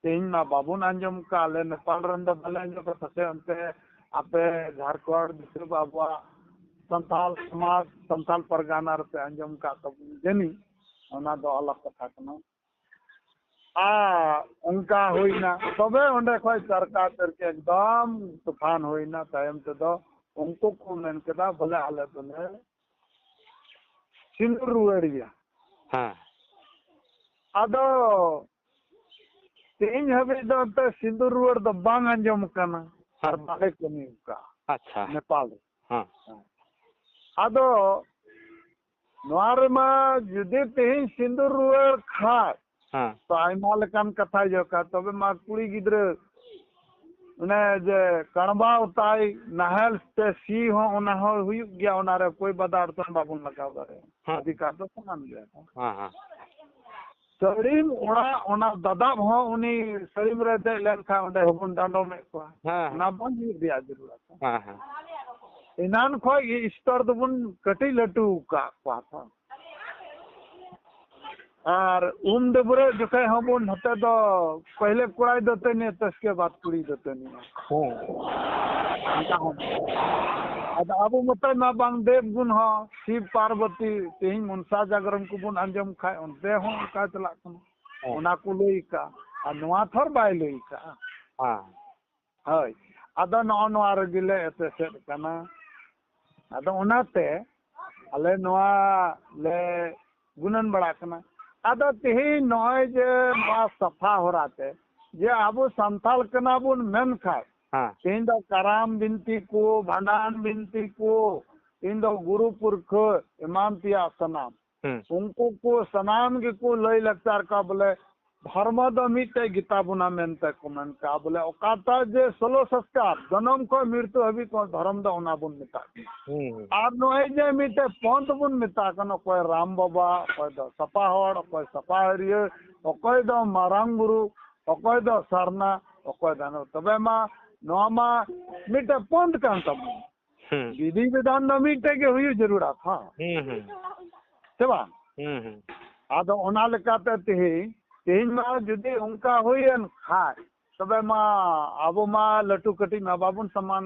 ᱛᱮᱦᱮᱧ ᱢᱟ ᱵᱟᱵᱚᱱ ᱟᱸᱡᱚᱢ ᱠᱟᱜ᱾ ᱟᱞᱮ ᱱᱮᱯᱟᱞ ᱨᱮᱱ ᱫᱚ ᱵᱟᱞᱮ ᱟᱸᱡᱚᱢ ᱠᱟᱜ, ᱯᱟᱥᱮ ᱚᱱᱛᱮ ᱟᱯᱮ ᱡᱷᱟᱲᱠᱷᱚᱸᱰ ᱫᱤᱥᱚᱢ ᱟᱵᱚᱣᱟᱜ ᱥᱟᱱᱛᱟᱞ ᱥᱚᱢᱟᱡᱽ, ᱥᱟᱱᱛᱟᱞ ᱯᱟᱨᱜᱟᱱᱟ ᱨᱮᱯᱮ ᱟᱸᱡᱚᱢ ᱠᱟᱜ ᱛᱟᱵᱚᱱ ᱡᱟᱹᱱᱤᱡ, ᱚᱱᱟ ᱫᱚ ᱟᱞᱟᱜᱽ ᱠᱟᱛᱷᱟ ᱠᱟᱱᱟ᱾ ᱟᱨ ᱚᱱᱠᱟ ᱦᱩᱭᱱᱟ, ᱛᱚᱵᱮ ᱚᱸᱰᱮ ᱠᱷᱚᱡ ᱛᱟᱨᱠᱟ ᱛᱟᱹᱨᱠᱤ ᱮᱠᱫᱚᱢ ᱛᱩᱯᱷᱟᱱ ᱦᱩᱭᱱᱟ᱾ ᱛᱟᱭᱚᱢ ᱛᱮᱫᱚ ᱩᱱᱠᱩ ᱠᱚ ᱢᱮᱱ ᱠᱮᱫᱟ ᱵᱚᱞᱮ ᱟᱞᱮ ᱫᱚᱞᱮ ᱥᱤᱸᱫᱩᱨ ᱨᱩᱣᱟᱹᱲ ᱜᱮᱭᱟ᱾ ᱦᱮᱸ ᱟᱫᱚ ᱛᱮᱦᱮᱧ ᱦᱟᱹᱵᱤᱡ ᱫᱚ ᱮᱱᱛᱮ ᱥᱤᱸᱫᱩᱨ ᱨᱩᱣᱟᱹᱲ ᱫᱚ ᱵᱟᱝ ᱟᱸᱡᱚᱢ ᱠᱟᱱᱟ ᱟᱨ ᱦᱮᱸ ᱵᱟᱞᱮ ᱠᱟᱹᱢᱤ ᱟᱠᱟᱫᱼᱟ ᱟᱪᱪᱷᱟ᱾ ᱱᱮᱯᱟᱞ ᱨᱮ᱾ ᱦᱮᱸ ᱟᱫᱚ ᱱᱚᱣᱟ ᱨᱮᱢᱟ ᱡᱩᱫᱤ ᱛᱮᱦᱮᱧ ᱥᱤᱸᱫᱩᱨ ᱨᱩᱣᱟᱹᱲ ᱠᱷᱟᱡ ᱦᱮᱸ ᱛᱚ ᱟᱭᱢᱟ ᱞᱮᱠᱟᱱ ᱠᱟᱛᱷᱟᱭ ᱡᱚᱠᱟ, ᱛᱚᱵᱮ ᱢᱟ ᱠᱩᱲᱤ ᱜᱤᱫᱽᱨᱟᱹ ᱚᱱᱮ ᱡᱮ ᱠᱟᱬᱵᱟᱣ ᱛᱟᱭ ᱱᱟᱦᱮᱞ ᱛᱮ ᱥᱤ ᱦᱚᱸ ᱚᱱᱟ ᱦᱚᱸ ᱦᱩᱭᱩᱜ ᱜᱮᱭᱟ, ᱚᱱᱟᱨᱮ ᱚᱠᱚᱭ ᱵᱟᱫᱷᱟ ᱚᱲᱪᱚᱝ ᱵᱟᱵᱚᱱ ᱞᱟᱜᱟᱣ ᱫᱟᱲᱮᱭᱟᱜᱼᱟ, ᱦᱮᱸ ᱚᱫᱷᱤᱠᱟᱨ ᱫᱚ ᱥᱚᱢᱟᱱ ᱜᱮᱭᱟ᱾ ᱦᱮᱸ ᱦᱮᱸ ᱥᱟᱹᱲᱤᱢ ᱚᱲᱟᱜ ᱚᱱᱟ ᱫᱟᱫᱟᱵ ᱦᱚᱸ ᱩᱱᱤ ᱥᱟᱹᱲᱤᱢ ᱨᱮ ᱫᱮᱡ ᱞᱮᱱᱠᱷᱟᱱ ᱚᱸᱰᱮ ᱦᱚᱸᱵᱚᱱ ᱰᱟᱸᱰᱚᱢᱮᱫ ᱠᱚᱣᱟ, ᱦᱮᱸ ᱚᱱᱟ ᱵᱟᱝ ᱦᱩᱭᱩᱜ ᱨᱮᱭᱟᱜ ᱡᱟᱹᱨᱩᱲᱟ᱾ ᱦᱮᱸ ᱦᱮᱸ ᱮᱱᱟᱱ ᱠᱷᱚᱡ ᱜᱮ ᱥᱛᱚᱨ ᱫᱚᱵᱚᱱ ᱠᱟᱹᱴᱤᱡ ᱞᱟᱹᱴᱩ ᱟᱠᱟᱫ ᱠᱚᱣᱟ ᱛᱚ᱾ ᱟᱨ ᱩᱢ ᱰᱟᱹᱵᱽᱨᱟᱹᱜ ᱡᱚᱠᱷᱮᱡ ᱦᱚᱸᱵᱚᱱ ᱱᱚᱛᱮ ᱫᱚ ᱯᱟᱦᱞᱮ ᱠᱚᱲᱟᱭ ᱫᱟᱹᱛᱟᱹᱱᱤ ᱛᱮᱥᱠᱮ ᱵᱟᱫ ᱠᱩᱲᱤ ᱫᱟᱹᱛᱟᱹᱱᱤ᱾ ᱦᱮᱸ ᱚᱱᱠᱟ ᱦᱚᱸ᱾ ᱟᱫᱚ ᱟᱵᱚ ᱢᱚᱛᱚᱡ ᱢᱟ ᱵᱟᱝ ᱫᱮᱵ ᱜᱩᱱ ᱦᱚᱸ ᱥᱤᱵ ᱯᱟᱨᱵᱚᱛᱤ ᱛᱮᱦᱮᱧ ᱢᱚᱱᱥᱟ ᱡᱟᱜᱽᱨᱚᱱ ᱠᱚᱵᱚᱱ ᱟᱸᱡᱚᱢ ᱠᱷᱟᱡ ᱚᱱᱛᱮ ᱦᱚᱸ ᱚᱱᱠᱟ ᱪᱟᱞᱟᱜ ᱠᱟᱱᱟ᱾ ᱦᱮᱸ ᱚᱱᱟ ᱠᱚ ᱞᱟᱹᱭ ᱠᱟᱜᱼᱟ ᱟᱨ ᱱᱚᱣᱟ ᱛᱷᱚᱨ ᱵᱟᱭ ᱞᱟᱹᱭ ᱠᱟᱜᱼᱟ᱾ ᱦᱮᱸ ᱦᱳᱭ, ᱟᱫᱚ ᱱᱚᱜᱼᱚ ᱱᱚᱣᱟ ᱨᱮᱜᱮ ᱞᱮ ᱮᱯᱮᱥᱮᱫ ᱠᱟᱱᱟ᱾ ᱟᱫᱚ ᱚᱱᱟᱛᱮ ᱟᱞᱮ ᱱᱚᱣᱟ ᱞᱮ ᱜᱩᱱᱟᱹᱱ ᱵᱟᱲᱟ ᱠᱟᱱᱟ᱾ ᱟᱫᱚ ᱛᱮᱦᱮᱧ ᱱᱚᱜᱼᱚᱭ ᱡᱮ ᱱᱚᱣᱟ ᱥᱟᱯᱷᱟ ᱦᱚᱨᱟ ᱛᱮ ᱡᱮ ᱟᱵᱚ ᱥᱟᱱᱛᱟᱲ ᱠᱟᱱᱟ ᱵᱚᱱ ᱢᱮᱱ ᱠᱷᱟᱡ, ᱦᱮᱸ᱾ ᱛᱮᱦᱮᱧ ᱫᱚ ᱠᱟᱨᱟᱢ ᱵᱤᱱᱛᱤ ᱠᱚ, ᱵᱷᱟᱸᱰᱟᱱ ᱵᱤᱱᱛᱤ ᱠᱚ, ᱛᱮᱦᱮᱧ ᱫᱚ ᱜᱩᱨᱩ ᱯᱩᱨᱠᱷᱟᱹ ᱮᱢᱟᱱ ᱛᱮᱭᱟᱜ ᱥᱟᱱᱟᱢ᱾ ᱦᱩᱸ᱾ ᱩᱱᱠᱩ ᱠᱚ ᱥᱟᱱᱟᱢ ᱜᱮᱠᱚ ᱞᱟᱹᱭ ᱞᱟᱠᱪᱟᱨ ᱠᱟᱜ ᱵᱚᱞᱮ ᱫᱷᱚᱨᱢᱚ ᱫᱚ ᱢᱤᱫᱴᱮᱡ ᱜᱮᱛᱟ ᱵᱚᱱᱟ ᱢᱮᱱᱛᱮ ᱠᱚ ᱢᱮᱱ ᱠᱟᱜ ᱵᱚᱞᱮ ᱚᱠᱟᱴᱟᱜ ᱡᱮ ᱥᱳᱞᱳ ᱥᱚᱥᱠᱟᱨ, ᱡᱚᱱᱚᱢ ᱠᱷᱚᱱ ᱢᱨᱤᱛᱩ ᱦᱟᱹᱵᱤᱡ ᱠᱚ ᱫᱷᱚᱨᱚᱢ ᱫᱚ ᱚᱱᱟ ᱵᱚᱱ ᱢᱮᱛᱟᱜ ᱠᱟᱱᱟ᱾ ᱦᱩᱸ, ᱦᱩᱸ᱾ ᱟᱨ ᱱᱚᱜᱼᱚᱭ ᱡᱮ ᱢᱤᱫᱴᱮᱡ ᱯᱚᱱᱛᱷ ᱵᱚᱱ ᱢᱮᱛᱟᱜ ᱠᱟᱱᱟ, ᱚᱠᱚᱭ ᱨᱟᱢ ᱵᱟᱵᱟ, ᱚᱠᱚᱭ ᱫᱚ ᱥᱟᱯᱟ ᱦᱚᱲ, ᱚᱠᱚᱭ ᱥᱟᱯᱟ ᱦᱟᱹᱨᱭᱟᱹ, ᱚᱠᱚᱭ ᱫᱚ ᱢᱟᱨᱟᱝ ᱵᱩᱨᱩ, ᱚᱠᱚᱭ ᱫᱚ ᱥᱟᱨᱱᱟ, ᱚᱠᱚᱭ ᱫᱚ ᱱᱚ-, ᱛᱚᱵᱮ ᱢᱟ ᱱᱚᱣᱟ ᱢᱟ ᱢᱤᱫᱴᱮᱡ ᱯᱚᱱᱛᱷ ᱠᱟᱱ ᱛᱟᱵᱚᱱᱟ᱾ ᱦᱩᱸ᱾ ᱵᱤᱫᱷᱤ ᱵᱤᱫᱷᱟᱱ ᱫᱚ ᱢᱤᱫᱴᱮᱡ ᱜᱮ ᱦᱩᱭᱩᱜ ᱡᱟᱹᱨᱩᱲᱟ ᱛᱚ᱾ ᱦᱩᱸ, ᱦᱩᱸ᱾ ᱥᱮ ᱵᱟᱝ? ᱦᱩᱸ, ᱦᱩᱸ᱾ ᱟᱫᱚ ᱚᱱᱟ ᱞᱮᱠᱟᱛᱮ ᱛᱮᱦᱮᱧ, ᱛᱮᱦᱮᱧ ᱢᱟ ᱡᱩᱫᱤ ᱚᱱᱠᱟ ᱦᱩᱭᱮᱱ ᱠᱷᱟᱡ, ᱛᱚᱵᱮ ᱢᱟ ᱟᱵᱚ ᱢᱟ ᱞᱟᱹᱴᱩ ᱠᱟᱹᱴᱤᱡ ᱢᱟ ᱵᱟᱵᱚᱱ ᱥᱚᱢᱟᱱ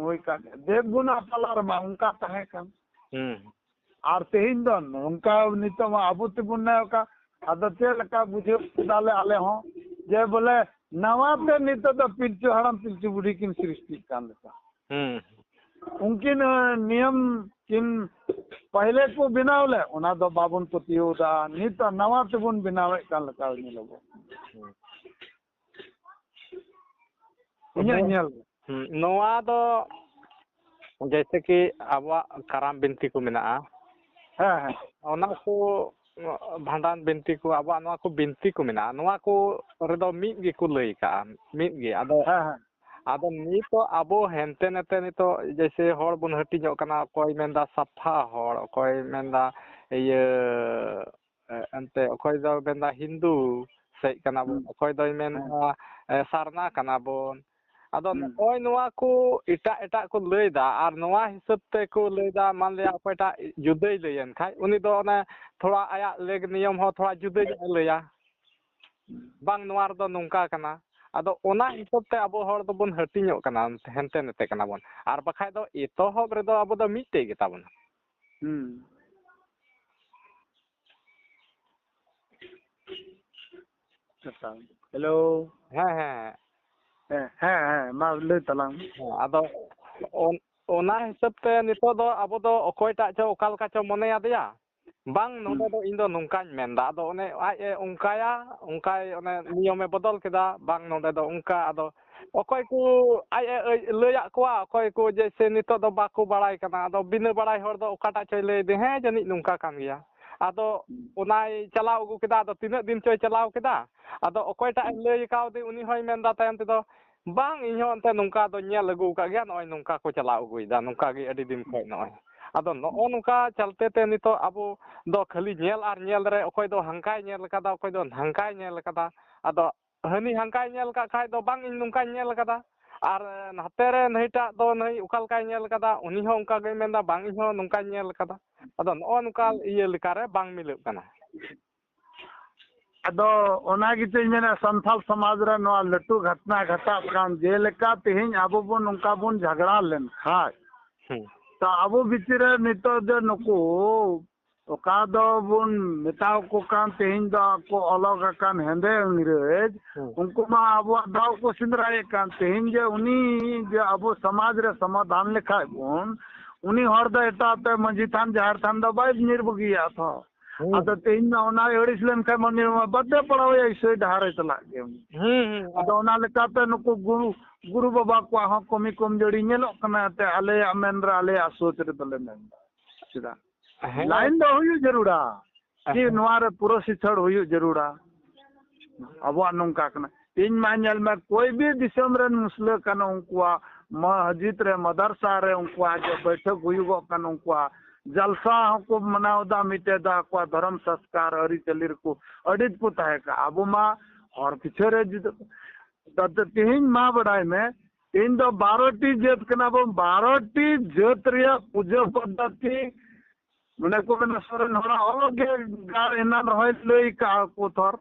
ᱦᱩᱭ ᱠᱟᱱ᱾ ᱫᱮᱵ ᱜᱩᱱ ᱟᱯᱟᱞᱟ ᱨᱮᱢᱟ ᱚᱱᱠᱟ ᱛᱟᱦᱮᱸ ᱠᱟᱱ᱾ ᱦᱩᱸ᱾ ᱟᱨ ᱛᱮᱦᱮᱧ ᱫᱚ ᱱᱚᱝᱠᱟ ᱱᱤᱛᱚᱜ ᱢᱟ ᱟᱵᱚ ᱛᱮᱵᱚᱱ ᱱᱮᱣ ᱠᱟᱜ᱾ ᱟᱫᱚ ᱪᱮᱫ ᱞᱮᱠᱟ ᱵᱩᱡᱷᱟᱹᱣ ᱠᱮᱫᱟᱞᱮ ᱟᱞᱮ ᱦᱚᱸ ᱡᱮ ᱵᱚᱞᱮ ᱱᱟᱣᱟ ᱛᱮ ᱱᱤᱛᱚᱜ ᱫᱚ ᱯᱤᱞᱪᱩ ᱦᱟᱲᱟᱢ ᱯᱤᱞᱪᱩ ᱵᱩᱰᱷᱤ ᱠᱤᱱ ᱥᱨᱤᱥᱴᱤᱜ ᱠᱟᱱ ᱞᱮᱠᱟ᱾ ᱦᱩᱸ᱾ ᱩᱱᱠᱤᱱ, ᱟᱸ, ᱱᱤᱭᱚᱢ ᱠᱤᱱ ᱯᱟᱦᱞᱮ ᱠᱚ ᱵᱮᱱᱟᱣ ᱞᱮᱫ, ᱚᱱᱟ ᱫᱚ ᱵᱟᱵᱚᱱ ᱯᱟᱹᱛᱭᱟᱹᱣ ᱮᱫᱟ᱾ ᱱᱤᱛ ᱱᱟᱣᱟ ᱛᱮᱵᱚᱱ ᱵᱮᱱᱟᱣᱮᱫ ᱠᱟᱱ ᱞᱮᱠᱟ ᱧᱮᱞᱚᱜᱚᱜ᱾ ᱦᱩᱸ᱾ ᱤᱧᱟᱹᱜ ᱟᱵᱚ-, ᱧᱮᱞ ᱨᱮ᱾ ᱦᱩᱸ, ᱱᱚᱣᱟ ᱫᱚ ᱡᱮᱭᱥᱮ ᱠᱤ ᱟᱵᱚᱣᱟᱜ ᱠᱟᱨᱟᱢ ᱵᱤᱱᱛᱤ ᱠᱚ ᱢᱮᱱᱟᱜᱼᱟ᱾ ᱦᱮᱸ, ᱦᱮᱸ᱾ ᱚᱱᱟ ᱠᱚ ᱵᱷᱟᱸᱰᱟᱱ ᱵᱤᱱᱛᱤ ᱠᱚ, ᱟᱵᱚᱣᱟᱜ ᱱᱚᱣᱟ ᱠᱚ ᱵᱤᱱᱛᱤ ᱠᱚ ᱢᱮᱱᱟᱜᱼᱟ, ᱱᱚᱣᱟ ᱠᱚ ᱨᱮᱫᱚ ᱢᱤᱫ ᱜᱮᱠᱚ ᱞᱟᱹᱭ ᱠᱟᱜᱼᱟ, ᱢᱤᱫ ᱜᱮ᱾ ᱟᱫᱚ, ᱦᱮᱸ, ᱦᱮᱸ᱾ ᱟᱫᱚ ᱱᱤᱛᱚᱜ ᱟᱵᱚ ᱦᱮᱱᱛᱮ ᱱᱮᱛᱮ ᱱᱤᱛᱚᱜ ᱡᱮᱭᱥᱮ ᱦᱚᱲ ᱵᱚᱱ ᱦᱟᱹᱴᱤᱧᱚᱜ ᱠᱟᱱᱟ, ᱚᱠᱚᱭ ᱢᱮᱱᱫᱟ ᱥᱟᱯᱷᱟ ᱦᱚᱲ, ᱚᱠᱚᱭ ᱢᱮᱱᱫᱟ ᱤᱭᱟᱹ, ᱮ, ᱮᱱᱛᱮ ᱚᱠᱚᱭ ᱫᱚ ᱢᱮᱱᱫᱟ ᱦᱤᱱᱫᱩ ᱥᱮᱡ ᱠᱟᱱᱟ ᱵᱚᱱ, ᱦᱩᱸ᱾ ᱚᱠᱚᱭ ᱫᱚᱭ ᱦᱮᱸ᱾ ᱢᱮᱱᱫᱟ, ᱮ, ᱥᱟᱨᱱᱟ ᱠᱟᱱᱟ ᱵᱚᱱ᱾ ᱟᱫᱚ ᱦᱩᱸ᱾ ᱱᱚᱜᱼᱚᱭ ᱱᱚᱣᱟ ᱠᱚ ᱮᱴᱟᱜ ᱮᱴᱟᱜ ᱠᱚ ᱞᱟᱹᱭᱫᱟ, ᱟᱨ ᱱᱚᱣᱟ ᱦᱤᱥᱟᱹᱵ ᱛᱮᱠᱚ ᱞᱟᱹᱭᱫᱟ, ᱢᱟᱱᱞᱤᱭᱟ ᱚᱠᱚᱭᱴᱟᱜ ᱡᱩᱫᱟᱹᱭ ᱞᱟᱹᱭᱮᱱ ᱠᱷᱟᱡ, ᱩᱱᱤ ᱫᱚ ᱚᱱᱮ ᱛᱷᱚᱲᱟ ᱟᱭᱟᱜ ᱞᱮᱠ ᱱᱤᱭᱚᱢ ᱦᱚᱸ ᱛᱷᱚᱲᱟ ᱡᱩᱫᱟᱹ ᱧᱚᱜ ᱮ ᱞᱟᱹᱭᱟ᱾ ᱦᱩᱸ᱾ ᱵᱟᱝ, ᱱᱚᱣᱟ ᱨᱮᱫᱚ ᱱᱚᱝᱠᱟ ᱠᱟᱱᱟ᱾ ᱟᱫᱚ ᱚᱱᱟ ᱦᱤᱥᱟᱹᱵ ᱛᱮ ᱟᱵᱚ ᱦᱚᱲ ᱫᱚᱵᱚᱱ ᱦᱟᱹᱴᱤᱧᱚᱜ ᱠᱟᱱᱟ, ᱦᱮᱱᱛᱮ ᱱᱮᱛᱮ ᱠᱟᱱᱟ ᱵᱚᱱ᱾ ᱟᱨ ᱵᱟᱠᱷᱟᱡ ᱫᱚ ᱮᱛᱚᱦᱚᱵ ᱨᱮᱫᱚ ᱟᱵᱚ ᱫᱚ ᱢᱤᱫᱴᱮᱡ ᱜᱮᱛᱟ ᱵᱚᱱᱟ᱾ ᱦᱩᱸ᱾ ᱟᱪᱪᱷᱟ᱾ ᱦᱮᱞᱳ᱾ ᱦᱮᱸ, ᱦᱮᱸ᱾ ᱦᱮᱸ, ᱦᱮᱸ, ᱦᱮᱸ, ᱢᱟ ᱞᱟᱹᱭ ᱛᱟᱞᱟᱝ ᱢᱮ᱾ ᱦᱮᱸ, ᱟᱫᱚ ᱚᱱ-, ᱚᱱᱟ ᱦᱤᱥᱟᱹᱵ ᱛᱮ ᱱᱤᱛᱚᱜ ᱫᱚ ᱟᱵᱚ ᱫᱚ ᱚᱠᱚᱭᱴᱟᱜ ᱪᱚ ᱚᱠᱟ ᱞᱮᱠᱟ ᱪᱚ ᱢᱚᱱᱮ ᱟᱫᱮᱭᱟ, ᱵᱟᱝ, ᱱᱚᱰᱮ ᱫᱚ ᱤᱧ ᱫᱚ ᱱᱚᱝᱠᱟᱧ ᱢᱮᱱᱫᱟ᱾ ᱟᱫᱚ ᱚᱱᱮ ᱟᱡ ᱮ ᱚᱱᱠᱟᱭᱟ, ᱚᱱᱠᱟᱭ ᱚᱱᱮ ᱱᱤᱭᱚᱢᱮ ᱵᱚᱫᱚᱞ ᱠᱮᱫᱟ, ᱵᱟᱝ, ᱱᱚᱰᱮ ᱫᱚ ᱚᱱᱠᱟ᱾ ᱟᱫᱚ ᱚᱠᱚᱭ ᱠᱚ ᱟᱡ ᱮ ᱟᱹᱭ-, ᱞᱟᱹᱭᱟᱫ ᱠᱚᱣᱟ, ᱚᱠᱚᱭ ᱠᱚ ᱡᱮᱭᱥᱮ ᱱᱤᱛᱚᱜ ᱫᱚ ᱵᱟᱠᱚ ᱵᱟᱲᱟᱭ ᱠᱟᱱᱟ᱾ ᱟᱫᱚ ᱵᱤᱱᱟᱹ ᱵᱟᱲᱟᱭ ᱦᱚᱲ ᱫᱚ ᱚᱠᱟᱴᱟᱜ ᱪᱚᱭ ᱞᱟᱹᱭ ᱫᱮ, ᱦᱮᱸ, ᱡᱟᱹᱱᱤᱡ ᱱᱚᱝᱠᱟ ᱠᱟᱱ ᱜᱮᱭᱟ᱾ ᱟᱫᱚ ᱚᱱᱟᱭ ᱪᱟᱞᱟᱣ ᱟᱹᱜᱩ ᱠᱮᱫᱟ᱾ ᱟᱫᱚ ᱛᱤᱱᱟᱹᱜ ᱫᱤᱱ ᱪᱚᱭ ᱪᱟᱞᱟᱣ ᱠᱮᱫᱟ᱾ ᱟᱫᱚ ᱚᱠᱚᱭᱴᱟᱜ ᱮ ᱞᱟᱹᱭ ᱠᱟᱣᱫᱮ, ᱩᱱᱤ ᱦᱚᱸᱭ ᱢᱮᱱᱫᱟ ᱛᱟᱭᱚᱢ ᱛᱮᱫᱚ, ᱵᱟᱝ, ᱤᱧ ᱦᱚᱸ ᱮᱱᱛᱮ ᱱᱚᱝᱠᱟ ᱫᱚᱧ ᱧᱮᱞ ᱟᱹᱜᱩ ᱟᱠᱟᱫ ᱜᱮᱭᱟ, ᱱᱚᱜᱼᱚᱭ ᱱᱚᱝᱠᱟ ᱠᱚ ᱪᱟᱞᱟᱣ ᱟᱹᱜᱩᱭᱮᱫᱟ, ᱱᱚᱝᱠᱟ ᱜᱮ ᱟᱹᱰᱤ ᱫᱤᱱ ᱠᱷᱚᱱ ᱱᱚᱜᱼᱚᱭ᱾ ᱟᱫᱚ ᱱᱚᱜᱼᱚ ᱱᱚᱝᱠᱟ ᱪᱟᱞᱛᱮ ᱛᱮ ᱱᱤᱛᱚᱜ ᱟᱵᱚ ᱫᱚ ᱠᱷᱟᱹᱞᱤ ᱧᱮᱞ ᱟᱨ ᱧᱮᱞ ᱨᱮ, ᱚᱠᱚᱭ ᱫᱚ ᱦᱟᱝᱠᱟᱭ ᱧᱮᱞ ᱟᱠᱟᱫᱟ, ᱚᱠᱚᱭ ᱫᱚ ᱱᱷᱟᱝᱠᱟᱭ ᱧᱮᱞ ᱟᱠᱟᱫᱟ᱾ ᱟᱫᱚ ᱦᱟᱹᱱᱤ ᱦᱟᱝᱠᱟᱭ ᱧᱮᱞ ᱟᱠᱟᱫ ᱠᱷᱟᱡ ᱫᱚ, ᱵᱟᱝ, ᱤᱧ ᱱᱚᱝᱠᱟᱧ ᱧᱮᱞ ᱟᱠᱟᱫᱟ, ᱟᱨ ᱱᱟᱛᱮ ᱨᱮ ᱱᱟᱹᱭᱴᱟᱜ ᱫᱚ ᱱᱟᱹᱭ ᱚᱠᱟ ᱞᱮᱠᱟᱭ ᱧᱮᱞ ᱟᱠᱟᱫᱟ, ᱩᱱᱤ ᱦᱚᱸ ᱚᱱᱠᱟ ᱜᱮᱭ ᱢᱮᱱᱫᱟ, ᱵᱟᱝ, ᱤᱧ ᱦᱚᱸ ᱱᱚᱝᱠᱟᱧ ᱧᱮᱞ ᱟᱠᱟᱫᱟ᱾ ᱟᱫᱚ ᱱᱚᱜᱼᱚ ᱱᱚᱝᱠᱟ ᱤᱭᱟᱹ ᱞᱮᱠᱟᱨᱮ ᱵᱟᱝ ᱢᱤᱞᱟᱹᱜ ᱠᱟᱱᱟ᱾ ᱟᱫᱚ ᱚᱱᱟ ᱜᱮᱪᱚᱧ ᱢᱮᱱᱟ, ᱥᱟᱱᱛᱟᱲ ᱥᱚᱢᱟᱡᱽ ᱨᱮ ᱱᱚᱣᱟ ᱞᱟᱹᱴᱩ ᱜᱷᱚᱴᱱᱟ ᱜᱷᱟᱴᱟᱜ ᱠᱟᱱ, ᱡᱮᱞᱮᱠᱟ ᱛᱮᱦᱮᱧ ᱟᱵᱚ ᱵᱚᱱ ᱱᱚᱝᱠᱟ ᱵᱚᱱ ᱡᱷᱟᱜᱽᱲᱟ ᱞᱮᱱᱠᱷᱟᱡ, ᱦᱩᱸ᱾ ᱛᱚ ᱟᱵᱚ ᱵᱷᱤᱛᱤᱨ ᱨᱮ ᱱᱤᱛᱚᱜ ᱡᱮ ᱱᱩᱠᱩ ᱚᱠᱟ ᱫᱚ ᱵᱚᱱ ᱢᱮᱛᱟᱣ ᱠᱚ ᱠᱟᱱ, ᱛᱮᱦᱮᱧ ᱫᱚ ᱟᱠᱚ ᱚᱞᱚᱜ ᱟᱠᱟᱱ ᱦᱮᱸᱫᱮ ᱤᱝᱨᱮᱡᱽ, ᱦᱩᱸ᱾ ᱩᱱᱠᱩ ᱢᱟ ᱟᱵᱚᱣᱟᱜ ᱫᱟᱣ ᱠᱚ ᱥᱮᱸᱫᱽᱨᱟᱭᱮᱫ ᱠᱟᱱ᱾ ᱛᱮᱦᱮᱧ ᱡᱮ ᱩᱱᱤ ᱡᱮ ᱟᱵᱚ ᱥᱚᱢᱟᱡᱽ ᱨᱮ ᱥᱚᱢᱟᱫᱷᱟᱱ ᱞᱮᱠᱷᱟᱡ ᱵᱚᱱ, ᱩᱱᱤ ᱦᱚᱲ ᱫᱚ ᱮᱴᱟᱜ ᱛᱮ ᱢᱟᱹᱡᱷᱤ ᱛᱷᱟᱱ, ᱡᱟᱦᱮᱨ ᱛᱷᱟᱱ ᱫᱚ ᱵᱟᱭ ᱧᱤᱨ ᱵᱟᱹᱜᱤᱭᱟ ᱛᱚ᱾ ᱦᱩᱸ᱾ ᱟᱫᱚ ᱛᱮᱦᱮᱧ ᱢᱟ ᱚᱱᱟ ᱟᱹᱲᱤᱥ ᱞᱮᱱᱠᱷᱟᱱ ᱢᱟ ᱩᱱᱤ ᱢᱟ ᱵᱟᱫᱮ ᱯᱟᱲᱟᱣ ᱮᱭᱟ, ᱤᱥᱟᱹᱭ ᱰᱟᱦᱟᱨ ᱨᱮ ᱪᱟᱞᱟᱜ ᱜᱮ᱾ ᱦᱩᱸ, ᱦᱩᱸ᱾ ᱟᱫᱚ ᱚᱱᱟ ᱞᱮᱠᱟᱛᱮ ᱱᱩᱠᱩ ᱜᱩᱨᱩ, ᱜᱩᱨᱩ ᱵᱟᱵᱟ ᱠᱚᱣᱟᱜ ᱦᱚᱸ ᱠᱚᱢᱤ ᱠᱚᱢᱡᱳᱨᱤ ᱧᱮᱞᱚᱜ ᱠᱟᱱᱟ, ᱮᱱᱛᱮ ᱟᱞᱮᱭᱟᱜ ᱢᱮᱱ ᱨᱮ, ᱟᱞᱮᱭᱟᱜ ᱥᱳᱪ ᱨᱮᱫᱚ ᱞᱮ ᱢᱮᱱᱫᱟ᱾ ᱪᱮᱫᱟᱜ? ᱦᱮᱸ᱾ ᱞᱟᱭᱤᱱ ᱫᱚ ᱦᱩᱭᱩᱜ ᱡᱟᱹᱨᱩᱲᱟ, ᱠᱤ ᱦᱮᱸ᱾ ᱱᱚᱣᱟ ᱨᱮ ᱯᱩᱨᱟᱹ ᱥᱤᱪᱷᱟᱹᱲ ᱦᱩᱭᱩᱜ ᱡᱟᱹᱨᱩᱲᱟ᱾ ᱟᱵᱚᱣᱟᱜ ᱱᱚᱝᱠᱟ ᱠᱟᱱᱟ᱾ ᱛᱮᱦᱮᱧ ᱢᱟ ᱧᱮᱞ ᱢᱮ, ᱠᱚᱭ ᱵᱤ ᱫᱤᱥᱚᱢ ᱨᱮᱱ ᱢᱩᱥᱞᱟᱹ ᱠᱟᱱᱟ, ᱩᱱᱠᱩᱣᱟᱜ ᱢᱚᱥᱡᱤᱫ ᱨᱮ, ᱢᱟᱫᱟᱨᱥᱟ ᱨᱮ, ᱩᱱᱠᱩᱣᱟᱜ ᱡᱮ ᱵᱟᱹᱭᱴᱷᱟᱹᱠ ᱦᱩᱭᱩᱜᱚᱜ ᱠᱟᱱ, ᱩᱱᱠᱩᱣᱟᱜ ᱡᱟᱞᱥᱟ ᱦᱚᱸᱠᱚ ᱢᱟᱱᱟᱣ ᱮᱫᱟ, ᱢᱤᱫᱴᱮᱡ ᱫᱚ ᱟᱠᱚᱣᱟᱜ ᱫᱷᱚᱨᱚᱢ ᱥᱚᱝᱥᱠᱟᱨ ᱟᱹᱨᱤᱪᱟᱹᱞᱤ ᱨᱮᱠᱚ ᱟᱹᱰᱤ ᱠᱚ ᱛᱟᱦᱮᱸ ᱠᱟᱱᱟ᱾ ᱟᱵᱚ ᱢᱟ ᱦᱚᱲ ᱯᱤᱪᱷᱟᱹ ᱨᱮ ᱡᱩᱫᱟᱹ᱾ ᱛᱟᱛᱮ ᱛᱮᱦᱮᱧ ᱢᱟ ᱵᱟᱰᱟᱭ ᱢᱮ, ᱛᱮᱦᱮᱧ ᱫᱚ ᱵᱟᱨᱚ ᱴᱤ ᱡᱟᱹᱛ ᱠᱟᱱᱟ ᱵᱚᱱ, ᱵᱟᱨᱚ ᱴᱤ ᱡᱟᱹᱛ ᱨᱮᱭᱟᱜ ᱯᱩᱡᱟᱹ ᱯᱚᱫᱽᱫᱷᱚᱛᱤ, ᱢᱟᱱᱮ ᱠᱚ ᱢᱮᱱᱟ, ᱥᱚᱨᱮᱱ ᱦᱚᱲᱟᱜ ᱚᱞᱚᱜ ᱜᱮ ᱜᱟᱲ ᱮᱱᱟᱱ ᱨᱚᱦᱚᱭ ᱞᱟᱹᱭ ᱠᱟᱜᱼᱟ ᱠᱚ ᱛᱷᱚᱨ,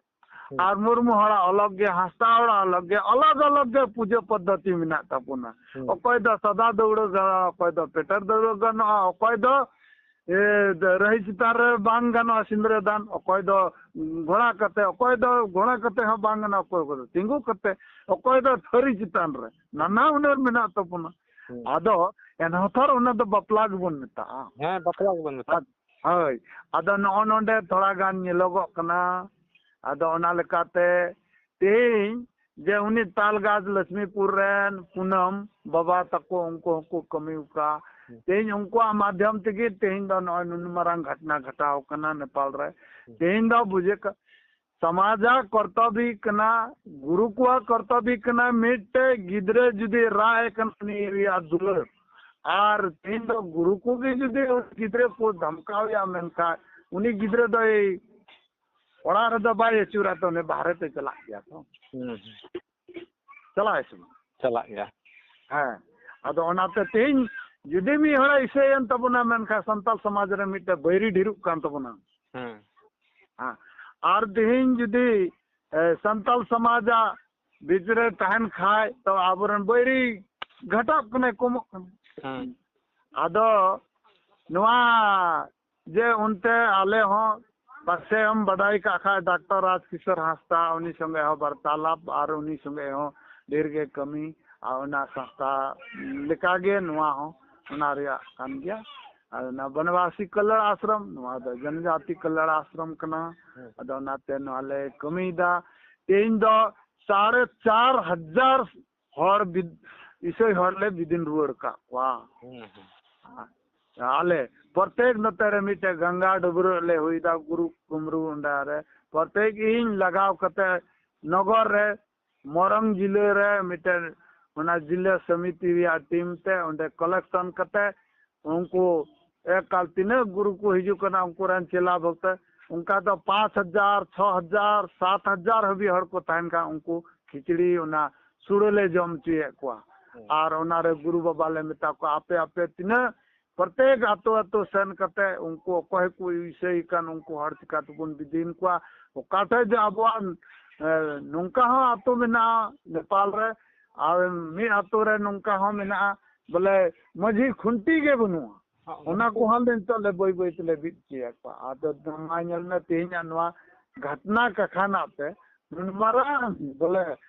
ᱦᱩᱸ᱾ ᱟᱨ ᱢᱩᱨᱢᱩ ᱦᱚᱲᱟᱜ ᱚᱞᱚᱜ ᱜᱮ, ᱦᱟᱸᱥᱫᱟ ᱦᱚᱲᱟᱜ ᱚᱞᱚᱜ ᱜᱮ, ᱟᱞᱟᱜᱽ ᱟᱞᱟᱜᱽ ᱜᱮ ᱯᱩᱡᱟᱹ ᱯᱚᱫᱽᱫᱷᱚᱛᱤ ᱢᱮᱱᱟᱜ ᱛᱟᱵᱚᱱᱟ᱾ ᱦᱩᱸ᱾ ᱚᱠᱚᱭ ᱫᱚ ᱥᱟᱫᱟ ᱫᱟᱹᱣᱲᱟᱹ ᱜᱟᱱᱚᱜᱼᱟ, ᱚᱠᱚᱭ ᱫᱚ ᱯᱮᱴᱮᱨ ᱫᱟᱹᱣᱲᱟᱹ ᱜᱟᱱᱚᱜᱼᱟ, ᱚᱠᱚᱭ ᱫᱚ ᱮ, ᱨᱟᱹᱦᱤ ᱪᱮᱛᱟᱱ ᱨᱮ ᱵᱟᱝ ᱜᱟᱱᱚᱜᱼᱟ ᱥᱤᱸᱫᱽᱨᱟᱹ ᱫᱟᱱ, ᱚᱠᱚᱭ ᱫᱚ ᱜᱷᱚᱲᱟ ᱠᱟᱛᱮ, ᱚᱠᱚᱭ ᱫᱚ ᱜᱷᱚᱲᱟ ᱠᱟᱛᱮ ᱦᱚᱸ ᱵᱟᱝ ᱜᱟᱱᱚᱜᱼᱟ, ᱚᱠᱚᱭ ᱠᱚᱫᱚ ᱛᱤᱸᱜᱩ ᱠᱟᱛᱮ, ᱚᱠᱚᱭ ᱫᱚ ᱛᱷᱟᱹᱨᱤ ᱪᱮᱛᱟᱱ ᱨᱮ, ᱱᱟᱱᱟ ᱦᱩᱱᱟᱹᱨ ᱢᱮᱱᱟᱜ ᱛᱟᱵᱚᱱᱟ᱾ ᱦᱩᱸ᱾ ᱟᱫᱚ ᱮᱱᱦᱚᱸ ᱛᱷᱚᱨ ᱚᱱᱟ ᱫᱚ ᱵᱟᱯᱞᱟ ᱜᱮᱵᱚᱱ ᱢᱮᱛᱟᱜᱼᱟ᱾ ᱦᱮᱸ, ᱵᱟᱯᱞᱟ ᱜᱮᱵᱚᱱ ᱢᱮᱛᱟᱜᱼᱟ᱾ ᱟᱨ ᱦᱳᱭ᱾ ᱟᱫᱚ ᱱᱚᱜᱼᱚ ᱱᱚᱰᱮ ᱛᱷᱚᱲᱟ ᱜᱟᱱ ᱧᱮᱞᱚᱜᱚᱜ ᱠᱟᱱᱟ᱾ ᱟᱫᱚ ᱚᱱᱟ ᱞᱮᱠᱟᱛᱮ ᱛᱮᱦᱮᱧ ᱡᱮ ᱩᱱᱤ ᱛᱟᱞᱜᱟᱡᱽ ᱞᱚᱠᱥᱢᱤᱯᱩᱨ ᱨᱮᱱ ᱯᱩᱱᱟᱢ ᱵᱟᱵᱟ ᱛᱟᱠᱚ, ᱩᱱᱠᱩ ᱦᱚᱸᱠᱚ ᱠᱟᱹᱢᱤ ᱟᱠᱟᱫ᱾ ᱦᱩᱸ᱾ ᱛᱮᱦᱮᱧ ᱩᱱᱠᱩᱣᱟᱜ ᱢᱟᱫᱷᱭᱚᱢ ᱛᱮᱜᱮ ᱛᱮᱦᱮᱧ ᱫᱚ ᱱᱚᱜᱼᱚᱭ ᱱᱩᱱ ᱢᱟᱨᱟᱝ ᱜᱷᱚᱴᱱᱟ ᱜᱷᱚᱴᱟᱣ ᱠᱟᱱᱟ ᱱᱮᱯᱟᱞ ᱨᱮ᱾ ᱦᱩᱸ᱾ ᱛᱮᱦᱮᱧ ᱫᱚ ᱵᱩᱡᱷᱟᱹᱜ ᱠᱟ-, ᱥᱚᱢᱟᱡᱟᱜ ᱠᱚᱨᱛᱚᱵᱵᱤ ᱠᱟᱱᱟ, ᱜᱩᱨᱩ ᱠᱚᱣᱟᱜ ᱠᱚᱨᱛᱚᱵᱵᱤ ᱠᱟᱱᱟ, ᱢᱤᱫᱴᱮᱡ ᱜᱤᱫᱽᱨᱟᱹ ᱡᱩᱫᱤ ᱨᱟᱜ ᱮ ᱠᱟᱱᱟ ᱩᱱᱤ ᱨᱮᱭᱟᱜ ᱫᱩᱞᱟᱹᱲ, ᱟᱨ ᱛᱮᱦᱮᱧ ᱫᱚ ᱜᱩᱨᱩ ᱠᱚᱜᱮ ᱡᱩᱫᱤ ᱩᱱᱤ ᱜᱤᱫᱽᱨᱟᱹ ᱠᱚ ᱫᱷᱟᱢᱠᱟᱣ ᱮᱭᱟ ᱢᱮᱱᱠᱷᱟᱱ ᱩᱱᱤ ᱜᱤᱫᱽᱨᱟᱹ ᱫᱚᱭ ᱚᱲᱟᱜ ᱨᱮᱫᱚ ᱵᱟᱭ ᱟᱹᱪᱩᱨᱟ, ᱛᱚ ᱩᱱᱤ ᱵᱟᱦᱨᱮ ᱛᱮ ᱪᱟᱞᱟᱜ ᱜᱮᱭᱟ ᱛᱚ᱾ ᱦᱩᱸ, ᱦᱩᱸ᱾ ᱪᱟᱞᱟᱜ ᱟᱭ ᱥᱮ ᱵᱟᱝ? ᱪᱟᱞᱟᱜ ᱜᱮᱭᱟ᱾ ᱦᱮᱸ, ᱟᱫᱚ ᱚᱱᱟᱛᱮ ᱛᱮᱦᱮᱧ ᱡᱩᱫᱤ ᱢᱤᱫ ᱦᱚᱲᱮ ᱤᱥᱟᱹᱭᱮᱱ ᱛᱟᱵᱚᱱᱟ, ᱢᱮᱱᱠᱷᱟᱱ ᱥᱟᱱᱛᱟᱲ ᱥᱚᱢᱟᱡᱽ ᱨᱮ ᱢᱤᱫᱴᱮᱱ ᱵᱟᱹᱭᱨᱤ ᱰᱷᱮᱨᱚᱜ ᱠᱟᱱ ᱛᱟᱵᱚᱱᱟ᱾ ᱦᱮᱸ᱾ ᱦᱮᱸ, ᱟᱨ ᱛᱮᱦᱮᱧ ᱡᱩᱫᱤ, ᱮ, ᱥᱟᱱᱛᱟᱲ ᱥᱚᱢᱟᱡᱟᱜ ᱵᱷᱤᱛᱨᱤ ᱨᱮ ᱛᱟᱦᱮᱱ ᱠᱷᱟᱡ, ᱛᱚ ᱟᱵᱚᱨᱮᱱ ᱵᱟᱹᱭᱨᱤ ᱜᱷᱟᱴᱟᱜ ᱠᱟᱱᱟᱭ, ᱠᱚᱢᱚᱜ ᱠᱟᱱᱟ᱾ ᱦᱮᱸ᱾ ᱟᱫᱚ ᱱᱚᱣᱟ ᱡᱮ ᱚᱱᱛᱮ ᱟᱞᱮ ᱦᱚᱸ ᱯᱟᱥᱮ ᱮᱢ ᱵᱟᱰᱟᱭ ᱠᱟᱜ ᱠᱷᱟᱡ, ᱰᱟᱠᱛᱟᱨ ᱨᱟᱡᱽ ᱠᱤᱥᱳᱨ ᱦᱟᱸᱥᱫᱟ, ᱩᱱᱤ ᱥᱚᱸᱜᱮ ᱦᱚᱸ ᱵᱟᱨᱛᱟᱞᱟᱯ ᱟᱨ ᱩᱱᱤ ᱥᱚᱸᱜᱮ ᱦᱚᱸ ᱰᱷᱮᱨ ᱜᱮ ᱠᱟᱹᱢᱤ, ᱟᱨ ᱚᱱᱟ ᱥᱚᱝᱥᱛᱷᱟ ᱞᱮᱠᱟᱜᱮ ᱱᱚᱣᱟ ᱦᱚᱸ ᱚᱱᱟ ᱨᱮᱭᱟᱜ ᱠᱟᱱ ᱜᱮᱭᱟ᱾ ᱟᱨ ᱚᱱᱟ ᱵᱚᱱᱚᱵᱟᱥᱤ ᱠᱚᱞᱞᱟᱬ ᱟᱥᱨᱚᱢ, ᱱᱚᱣᱟ ᱫᱚ ᱡᱚᱱᱡᱟᱛᱤ ᱠᱚᱞᱞᱟᱬ ᱟᱥᱨᱚᱢ ᱠᱟᱱᱟ᱾ ᱦᱮᱸ᱾ ᱟᱫᱚ ᱚᱱᱟᱛᱮ ᱱᱚᱣᱟ ᱞᱮ ᱠᱟᱹᱢᱤᱭᱮᱫᱟ᱾ ᱛᱮᱦᱮᱧ ᱫᱚ ᱥᱟᱲᱮ ᱪᱟᱨ ᱦᱟᱡᱟᱨ ᱦᱚᱲ ᱵᱤᱫ-, ᱤᱥᱟᱹᱭ ᱦᱚᱲ ᱞᱮ ᱵᱤᱫᱤᱱ ᱨᱩᱣᱟᱹᱲ ᱠᱟᱜ ᱠᱚᱣᱟ᱾ ᱦᱩᱸ, ᱦᱩᱸ᱾ ᱟᱞᱮ ᱯᱨᱚᱛᱮᱠ ᱱᱚᱛᱮ ᱨᱮ ᱢᱤᱫᱴᱮᱡ ᱜᱟᱝᱜᱟ ᱰᱟᱹᱵᱽᱨᱟᱹᱜ ᱞᱮ ᱦᱩᱭᱫᱟ, ᱜᱩᱨᱩ ᱠᱩᱢᱨᱩ ᱚᱸᱰᱮ ᱨᱮ᱾ ᱯᱨᱚᱛᱮᱠ ᱤᱧ ᱞᱟᱜᱟᱣ ᱠᱟᱛᱮ ᱱᱚᱜᱚᱨ ᱨᱮ, ᱢᱚᱨᱚᱝ ᱡᱤᱞᱟᱹ ᱨᱮ ᱢᱤᱫᱴᱮᱱ ᱚᱱᱟ ᱡᱤᱞᱟᱹ ᱥᱚᱢᱤᱛᱤ ᱨᱮᱭᱟᱜ ᱴᱤᱢ ᱛᱮ ᱚᱸᱰᱮ ᱠᱟᱞᱮᱠᱥᱚᱱ ᱠᱟᱛᱮ ᱩᱱᱠᱩ ᱮᱠᱟᱞ ᱛᱤᱱᱟᱹᱜ ᱜᱩᱨᱩ ᱠᱚ ᱦᱤᱡᱩᱜ ᱠᱟᱱᱟ, ᱩᱱᱠᱩ ᱨᱮᱱ ᱪᱮᱞᱟ ᱵᱷᱚᱠᱛᱚ, ᱚᱱᱠᱟ ᱫᱚ ᱯᱟᱸᱪ ᱦᱟᱡᱟᱨ, ᱪᱷᱚ ᱦᱟᱡᱟᱨ, ᱥᱟᱛ ᱦᱟᱡᱟᱨ ᱦᱟᱹᱵᱤᱡ ᱦᱚᱲ ᱠᱚ ᱛᱟᱦᱮᱱ ᱠᱷᱟᱱ, ᱩᱱᱠᱩ ᱠᱷᱤᱪᱲᱤ, ᱚᱱᱟ ᱥᱩᱲᱟᱹ ᱞᱮ ᱡᱚᱢ ᱦᱚᱪᱚᱭᱮᱫ ᱠᱚᱣᱟ᱾ ᱦᱩᱸ᱾ ᱟᱨ ᱚᱱᱟᱨᱮ ᱜᱩᱨᱩ ᱵᱟᱵᱟ ᱞᱮ ᱢᱮᱛᱟ ᱠᱚᱣᱟ, ᱟᱯᱮ, ᱟᱯᱮ ᱛᱤᱱᱟᱹᱜ ᱯᱨᱚᱛᱮᱠ ᱟᱛᱳ, ᱟᱛᱳ ᱥᱮᱱ ᱠᱟᱛᱮ ᱩᱱᱠᱩ ᱚᱠᱚᱭ ᱠᱚ ᱤᱥᱟᱹᱭ ᱠᱟᱱ, ᱩᱱᱠᱩ ᱦᱚᱲ ᱪᱤᱠᱟ ᱛᱮᱵᱚᱱ ᱵᱤᱫᱤᱱ ᱠᱚᱣᱟ? ᱚᱠᱟ ᱴᱷᱮᱡ ᱡᱮ ᱟᱵᱚᱣᱟᱜ, ᱮ, ᱱᱚᱝᱠᱟ ᱦᱚᱸ ᱟᱛᱳ ᱢᱮᱱᱟᱜᱼᱟ ᱱᱮᱯᱟᱞ ᱨᱮ, ᱟᱨ ᱢᱤᱫ ᱟᱛᱳ ᱨᱮ ᱱᱚᱝᱠᱟ ᱦᱚᱸ ᱢᱮᱱᱟᱜᱼᱟ, ᱵᱚᱞᱮ ᱢᱟᱹᱡᱷᱤ ᱠᱷᱩᱱᱴᱤ ᱜᱮ ᱵᱟᱹᱱᱩᱜᱼᱟ᱾ ᱦᱚᱸ, ᱚᱱᱟ ᱠᱚᱦᱚᱸ ᱞᱮ ᱱᱤᱛᱚᱜ ᱞᱮ ᱵᱟᱹᱭ ᱵᱟᱹᱭ ᱛᱮᱞᱮ ᱵᱤᱫ ᱦᱚᱪᱚᱭᱮᱫ ᱠᱚᱣᱟ᱾ ᱟᱫᱚ ᱢᱟ ᱧᱮᱞ ᱢᱮ, ᱛᱮᱦᱮᱧᱟᱜ ᱱᱚᱣᱟ ᱜᱷᱟᱴᱱᱟ ᱠᱟᱠᱷᱟᱱᱟᱜ ᱛᱮ ᱱᱩᱱ ᱢᱟᱨᱟᱝ ᱵᱚᱞᱮ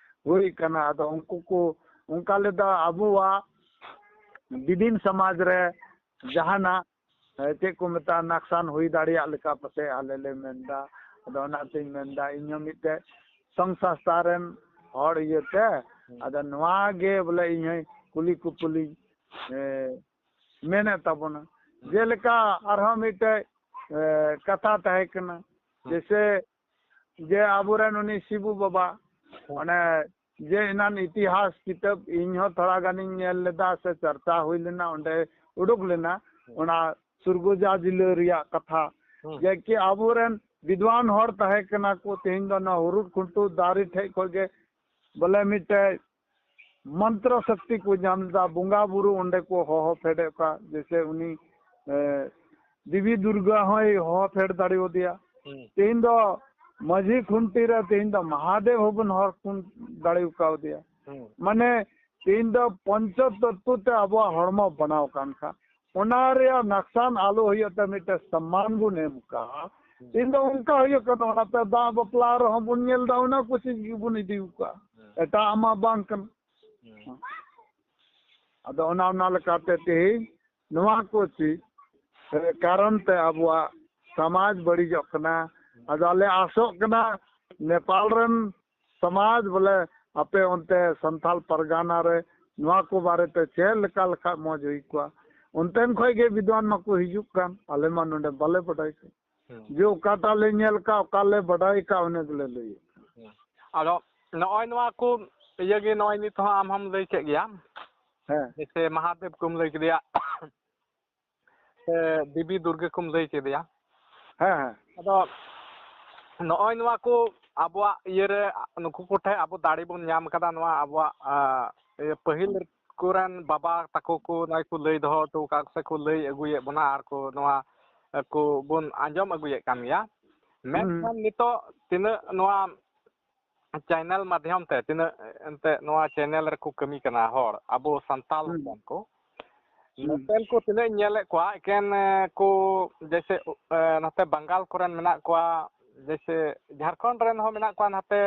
ᱦᱩᱭ ᱠᱟᱱᱟ᱾ ᱟᱫᱚ ᱩᱱᱠᱩ ᱠᱚ ᱚᱱᱠᱟ ᱞᱮᱫᱟ, ᱟᱵᱚᱣᱟᱜ ᱵᱤᱫᱤᱱ ᱥᱚᱢᱟᱡᱽ ᱨᱮ ᱡᱟᱦᱟᱱᱟᱜ ᱪᱮᱫ ᱠᱚ ᱢᱮᱛᱟᱜᱼᱟ, ᱱᱟᱠᱥᱟᱱ ᱦᱩᱭ ᱫᱟᱲᱮᱭᱟᱜ ᱞᱮᱠᱟ ᱯᱟᱥᱮᱡ ᱟᱞᱮ ᱞᱮ ᱢᱮᱱᱫᱟ᱾ ᱟᱫᱚ ᱚᱱᱟᱛᱤᱧ ᱢᱮᱱᱫᱟ, ᱤᱧ ᱦᱚᱸ ᱢᱤᱫᱴᱮᱡ ᱥᱚᱝ ᱥᱟᱥᱛᱷᱟ ᱨᱮᱱ ᱦᱚᱲ ᱤᱭᱟᱹᱛᱮ, ᱟᱫᱚ ᱱᱚᱣᱟ ᱜᱮ ᱵᱚᱞᱮ ᱤᱧ ᱦᱚᱸ ᱠᱩᱞᱤ ᱠᱩᱯᱩᱞᱤᱧ, ᱮ, ᱢᱮᱱᱮᱫ ᱛᱟᱵᱚᱱᱟ᱾ ᱡᱮᱞᱮᱠᱟ ᱟᱨᱦᱚᱸ ᱢᱤᱫᱴᱮᱡ, ᱮ, ᱠᱟᱛᱷᱟ ᱛᱟᱦᱮᱸ ᱠᱟᱱᱟ, ᱡᱮᱭᱥᱮ ᱡᱮ ᱟᱵᱚᱨᱮᱱ ᱩᱱᱤ ᱥᱤᱵᱩ ᱵᱟᱵᱟ, ᱚᱱᱮ ᱡᱮ ᱮᱱᱟᱱ ᱤᱛᱤᱦᱟᱥ ᱠᱤᱛᱟᱹᱵ ᱤᱧ ᱦᱚᱸ ᱛᱷᱚᱲᱟ ᱜᱟᱱᱤᱧ ᱧᱮᱞ ᱞᱮᱫᱟ, ᱥᱮ ᱪᱟᱨᱪᱟ ᱦᱩᱭ ᱞᱮᱱᱟ, ᱚᱸᱰᱮ ᱩᱰᱩᱠ ᱞᱮᱱᱟ, ᱚᱱᱟ ᱥᱩᱨᱜᱩᱡᱟ ᱡᱤᱞᱟᱹ ᱨᱮᱭᱟᱜ ᱠᱟᱛᱷᱟ, ᱡᱮ ᱠᱤ ᱟᱵᱚᱨᱮᱱ ᱵᱤᱫᱣᱟᱱ ᱦᱚᱲ ᱛᱟᱦᱮᱸ ᱠᱟᱱᱟ ᱠᱚ, ᱛᱮᱦᱮᱧ ᱫᱚ ᱚᱱᱟ ᱦᱩᱨᱩᱫ ᱠᱷᱩᱱᱴᱩ ᱫᱟᱨᱮ ᱴᱷᱮᱡ ᱠᱷᱚᱡ ᱜᱮ ᱵᱚᱞᱮ ᱢᱤᱫᱴᱮᱡ ᱢᱚᱱᱛᱨᱚ ᱥᱚᱠᱛᱤ ᱠᱚ ᱧᱟᱢ ᱞᱮᱫᱟ, ᱵᱚᱸᱜᱟ ᱵᱩᱨᱩ ᱚᱸᱰᱮ ᱠᱚ ᱦᱚᱦᱚ ᱯᱷᱮᱰᱮᱫ ᱠᱚᱣᱟ, ᱡᱮᱭᱥᱮ ᱩᱱᱤ, ᱮ, ᱫᱮᱵᱤ ᱫᱩᱨᱜᱟ ᱦᱚᱸᱭ ᱦᱚᱦᱚ ᱯᱷᱮᱰ ᱫᱟᱲᱮᱭᱟᱫᱮᱭᱟ᱾ ᱛᱮᱦᱮᱧ ᱫᱚ ᱢᱟᱹᱡᱷᱤ ᱠᱷᱩᱱᱴᱤ ᱨᱮ ᱛᱮᱦᱮᱧ ᱫᱚ ᱢᱟᱦᱟᱫᱮᱵ ᱦᱚᱸᱵᱚᱱ ᱦᱚᱦᱚ ᱠᱷᱩᱱ ᱫᱟᱲᱮ ᱠᱟᱣᱫᱮᱭᱟ᱾ ᱢᱟᱱᱮ ᱛᱮᱦᱮᱧ ᱫᱚ ᱯᱚᱧᱪᱚ ᱛᱚᱛᱛᱚ ᱛᱮ ᱟᱵᱚᱣᱟᱜ ᱦᱚᱲᱢᱚ ᱵᱮᱱᱟᱣ ᱠᱟᱱ ᱠᱷᱟᱱ, ᱚᱱᱟ ᱨᱮᱭᱟᱜ ᱱᱟᱠᱥᱟᱱ ᱟᱞᱚ ᱦᱩᱭᱩᱜ ᱛᱮ ᱢᱤᱫᱴᱮᱱ ᱥᱚᱢᱢᱟᱱ ᱵᱚᱱ ᱮᱢ ᱠᱟᱜᱼᱟ᱾ ᱛᱮᱦᱮᱧ ᱫᱚ ᱚᱱᱠᱟ ᱦᱩᱭᱩᱜ ᱠᱟᱱᱟ, ᱚᱱᱟᱛᱮ ᱫᱟᱜ ᱵᱟᱯᱞᱟ ᱨᱮᱦᱚᱸ ᱵᱚᱱ ᱧᱮᱞ ᱮᱫᱟ, ᱚᱱᱟ ᱠᱚ ᱪᱮᱫ ᱜᱮᱵᱚᱱ ᱤᱫᱤ ᱠᱟᱜᱼᱟ, ᱮᱴᱟᱜ ᱢᱟ ᱵᱟᱝ ᱠᱟᱱᱟ᱾ ᱟᱫᱚ ᱚᱱᱟ, ᱚᱱᱟ ᱞᱮᱠᱟᱛᱮ ᱛᱮᱦᱮᱧ ᱱᱚᱣᱟ ᱠᱚ ᱪᱮᱫ, ᱮ, ᱠᱟᱨᱚᱱ ᱛᱮ ᱟᱵᱚᱣᱟᱜ ᱥᱚᱢᱟᱡᱽ ᱵᱟᱹᱲᱤᱡᱚᱜ ᱠᱟᱱᱟ᱾ ᱟᱫᱚ ᱟᱞᱮ ᱟᱥᱚᱜ ᱠᱟᱱᱟ ᱱᱮᱯᱟᱞ ᱨᱮᱱ ᱥᱚᱢᱟᱡᱽ ᱵᱚᱞᱮ ᱟᱯᱮ ᱚᱱᱛᱮ ᱥᱟᱱᱛᱟᱞ ᱯᱟᱨᱜᱟᱱᱟ ᱨᱮ ᱱᱚᱣᱟ ᱠᱚ ᱵᱟᱨᱮᱛᱮ ᱪᱮᱫ ᱞᱮᱠᱟ ᱞᱮᱠᱷᱟᱡ ᱢᱚᱡᱽ ᱦᱩᱭ ᱠᱚᱜᱼᱟ᱾ ᱚᱱᱛᱮᱱ ᱠᱷᱚᱡ ᱜᱮ ᱵᱤᱫᱣᱟᱱ ᱢᱟᱠᱚ ᱦᱤᱡᱩᱜ ᱠᱟᱱ, ᱟᱞᱮ ᱢᱟ ᱱᱚᱰᱮ ᱵᱟᱞᱮ ᱵᱟᱰᱟᱭ ᱠᱟᱱ᱾ ᱦᱩᱸ᱾ ᱡᱮ ᱚᱠᱟᱴᱟᱜ ᱞᱮ ᱧᱮᱞ ᱠᱟᱜ, ᱚᱠᱟ ᱞᱮ ᱵᱟᱰᱟᱭ ᱠᱟᱜ, ᱚᱱᱟ ᱜᱮᱞᱮ ᱞᱟᱹᱭᱮᱫ ᱠᱟᱱᱟ᱾ ᱦᱩᱸ᱾ ᱟᱫᱚ ᱱᱚᱜᱼᱚᱭ ᱱᱚᱣᱟ ᱠᱚ ᱤᱭᱟᱹ ᱜᱮ ᱱᱚᱜᱼᱚᱭ ᱱᱤᱛ ᱦᱚᱸ ᱟᱢ ᱦᱚᱸᱢ ᱞᱟᱹᱭ ᱠᱮᱫ ᱜᱮᱭᱟ᱾ ᱦᱮᱸ᱾ ᱡᱮᱭᱥᱮ ᱢᱟᱦᱟᱫᱮᱵ ᱠᱚᱢ ᱞᱟᱹᱭ ᱠᱮᱫᱮᱭᱟ, ᱥᱮ ᱫᱮᱵᱤ ᱫᱩᱨᱜᱟᱹ ᱠᱚᱢ ᱞᱟᱹᱭ ᱠᱮᱫᱮᱭᱟ᱾ ᱦᱮᱸ, ᱦᱮᱸ᱾ ᱟᱫᱚ ᱱᱚᱜᱼᱚᱭ ᱱᱚᱣᱟ ᱠᱚ ᱟᱵᱚᱣᱟᱜ ᱤᱭᱟᱹ ᱨᱮ ᱱᱩᱠᱩ ᱠᱚᱴᱷᱮᱱ ᱟᱵᱚ ᱫᱟᱲᱮ ᱵᱚᱱ ᱧᱟᱢ ᱠᱟᱫᱟ, ᱱᱚᱣᱟ ᱟᱵᱚᱣᱟᱜ, ᱟ, ᱤᱭᱟᱹ ᱯᱟᱹᱦᱤᱞ ᱠᱚᱨᱮᱱ ᱵᱟᱵᱟ ᱛᱟᱠᱚ ᱠᱚ ᱱᱚᱜᱼᱚᱭ ᱠᱚ ᱞᱟᱹᱭ ᱫᱚᱦᱚ ᱦᱚᱴᱚ ᱟᱠᱟᱫ ᱥᱮ ᱠᱚ ᱞᱟᱹᱭ ᱟᱹᱜᱩᱭᱮᱫ ᱵᱚᱱᱟ ᱟᱨ ᱠᱚ ᱱᱚᱣᱟ ᱠᱚ ᱵᱚᱱ ᱟᱸᱡᱚᱢ ᱟᱹᱜᱩᱭᱮᱫ ᱠᱟᱱ ᱜᱮᱭᱟ᱾ ᱦᱩᱸ᱾ ᱢᱮᱱᱠᱷᱟᱱ ᱱᱤᱛᱚᱜ ᱛᱤᱱᱟᱹᱜ ᱱᱚᱣᱟ ᱪᱮᱱᱮᱞ ᱢᱟᱫᱽᱫᱷᱚᱢ ᱛᱮ ᱛᱤᱱᱟᱹᱜ ᱮᱱᱛᱮᱫ ᱱᱚᱣᱟ ᱪᱮᱱᱮᱞ ᱨᱮᱠᱚ ᱠᱟᱹᱢᱤ ᱠᱟᱱᱟ ᱦᱚᱲ, ᱟᱵᱚ ᱥᱟᱱᱛᱟᱞ ᱦᱩᱸ᱾ ᱦᱚᱯᱚᱱ ᱠᱚ, ᱦᱩᱸ᱾ ᱱᱚᱛᱮᱱ ᱠᱚ ᱛᱤᱱᱟᱹᱜ ᱤᱧ ᱧᱮᱞᱮᱫ ᱠᱚᱣᱟ, ᱮᱠᱮᱱ, ᱮ, ᱠᱚ ᱡᱮᱭᱥᱮ, ᱮ, ᱱᱚᱛᱮ ᱵᱟᱝᱜᱟᱞ ᱠᱚᱨᱮᱱ ᱢᱮᱱᱟᱜ ᱠᱚᱣᱟ, ᱡᱮᱭᱥᱮ ᱡᱷᱟᱲᱠᱷᱚᱸᱰ ᱨᱮᱱ ᱦᱚᱸ ᱢᱮᱱᱟᱜ ᱠᱚᱣᱟ, ᱱᱟᱛᱮ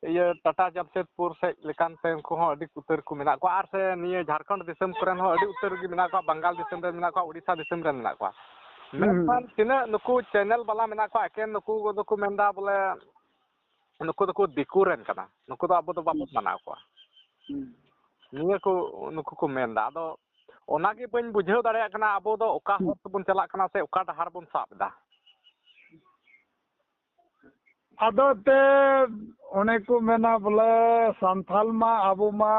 ᱤᱭᱟᱹ ᱴᱟᱴᱟ ᱡᱟᱢᱥᱮᱫᱽᱯᱩᱨ ᱥᱮᱫ ᱞᱮᱠᱟᱱ ᱛᱮ ᱩᱱᱠᱩ ᱦᱚᱸ ᱟᱹᱰᱤ ᱩᱛᱟᱹᱨ ᱠᱚ ᱢᱮᱱᱟᱜ ᱠᱚᱣᱟ, ᱟᱨ ᱥᱮ ᱱᱤᱭᱟᱹ ᱡᱷᱟᱲᱠᱷᱚᱸᱰ ᱫᱤᱥᱚᱢ ᱠᱚᱨᱮᱱ ᱦᱚᱸ ᱟᱹᱰᱤ ᱩᱛᱟᱹᱨ ᱜᱮ ᱢᱮᱱᱟᱜ ᱠᱚᱣᱟ, ᱵᱟᱝᱜᱟᱞ ᱫᱤᱥᱚᱢ ᱨᱮ ᱢᱮᱱᱟᱜ ᱠᱚᱣᱟ, ᱩᱲᱤᱥᱥᱟ ᱫᱤᱥᱚᱢ ᱨᱮ ᱢᱮᱱᱟᱜ ᱠᱚᱣᱟ᱾ ᱦᱩᱸ᱾ ᱢᱮᱱᱠᱷᱟᱱ ᱛᱤᱱᱟᱹᱜ ᱱᱩᱠᱩ ᱪᱮᱱᱮᱞ ᱵᱟᱞᱟ ᱢᱮᱱᱟᱜ ᱠᱚᱣᱟ, ᱮᱠᱮᱱ ᱱᱩᱠᱩ ᱫᱚᱠᱚ ᱢᱮᱱᱫᱟ ᱵᱚᱞᱮ ᱱᱩᱠᱩ ᱫᱚᱠᱚ ᱫᱤᱠᱩ ᱨᱮᱱ ᱠᱟᱱᱟ, ᱱᱩᱠᱩ ᱫᱚ ᱟᱵᱚ ᱫᱚ ᱵᱟᱵᱚᱱ ᱢᱟᱱᱟᱣ ᱠᱚᱣᱟ᱾ ᱦᱩᱸ᱾ ᱱᱤᱭᱟᱹ ᱠᱚ ᱱᱩᱠᱩ ᱠᱚ ᱢᱮᱱᱫᱟ᱾ ᱟᱫᱚ ᱚᱱᱟᱜᱮ ᱵᱟᱹᱧ ᱵᱩᱡᱷᱟᱹᱣ ᱫᱟᱲᱮᱭᱟᱜ ᱠᱟᱱᱟ, ᱟᱵᱚ ᱫᱚ ᱚᱠᱟ ᱦᱚᱨ ᱛᱮᱵᱚᱱ ᱪᱟᱞᱟᱜ ᱠᱟᱱᱟ ᱥᱮ ᱚᱠᱟ ᱰᱟᱦᱟᱨ ᱵᱚᱱ ᱥᱟᱵ ᱮᱫᱟ? ᱟᱫᱚ ᱛᱮ ᱚᱱᱮ ᱠᱚ ᱢᱮᱱᱟ ᱵᱚᱞᱮ ᱥᱟᱱᱛᱷᱟᱞ ᱢᱟ ᱟᱵᱚ ᱢᱟ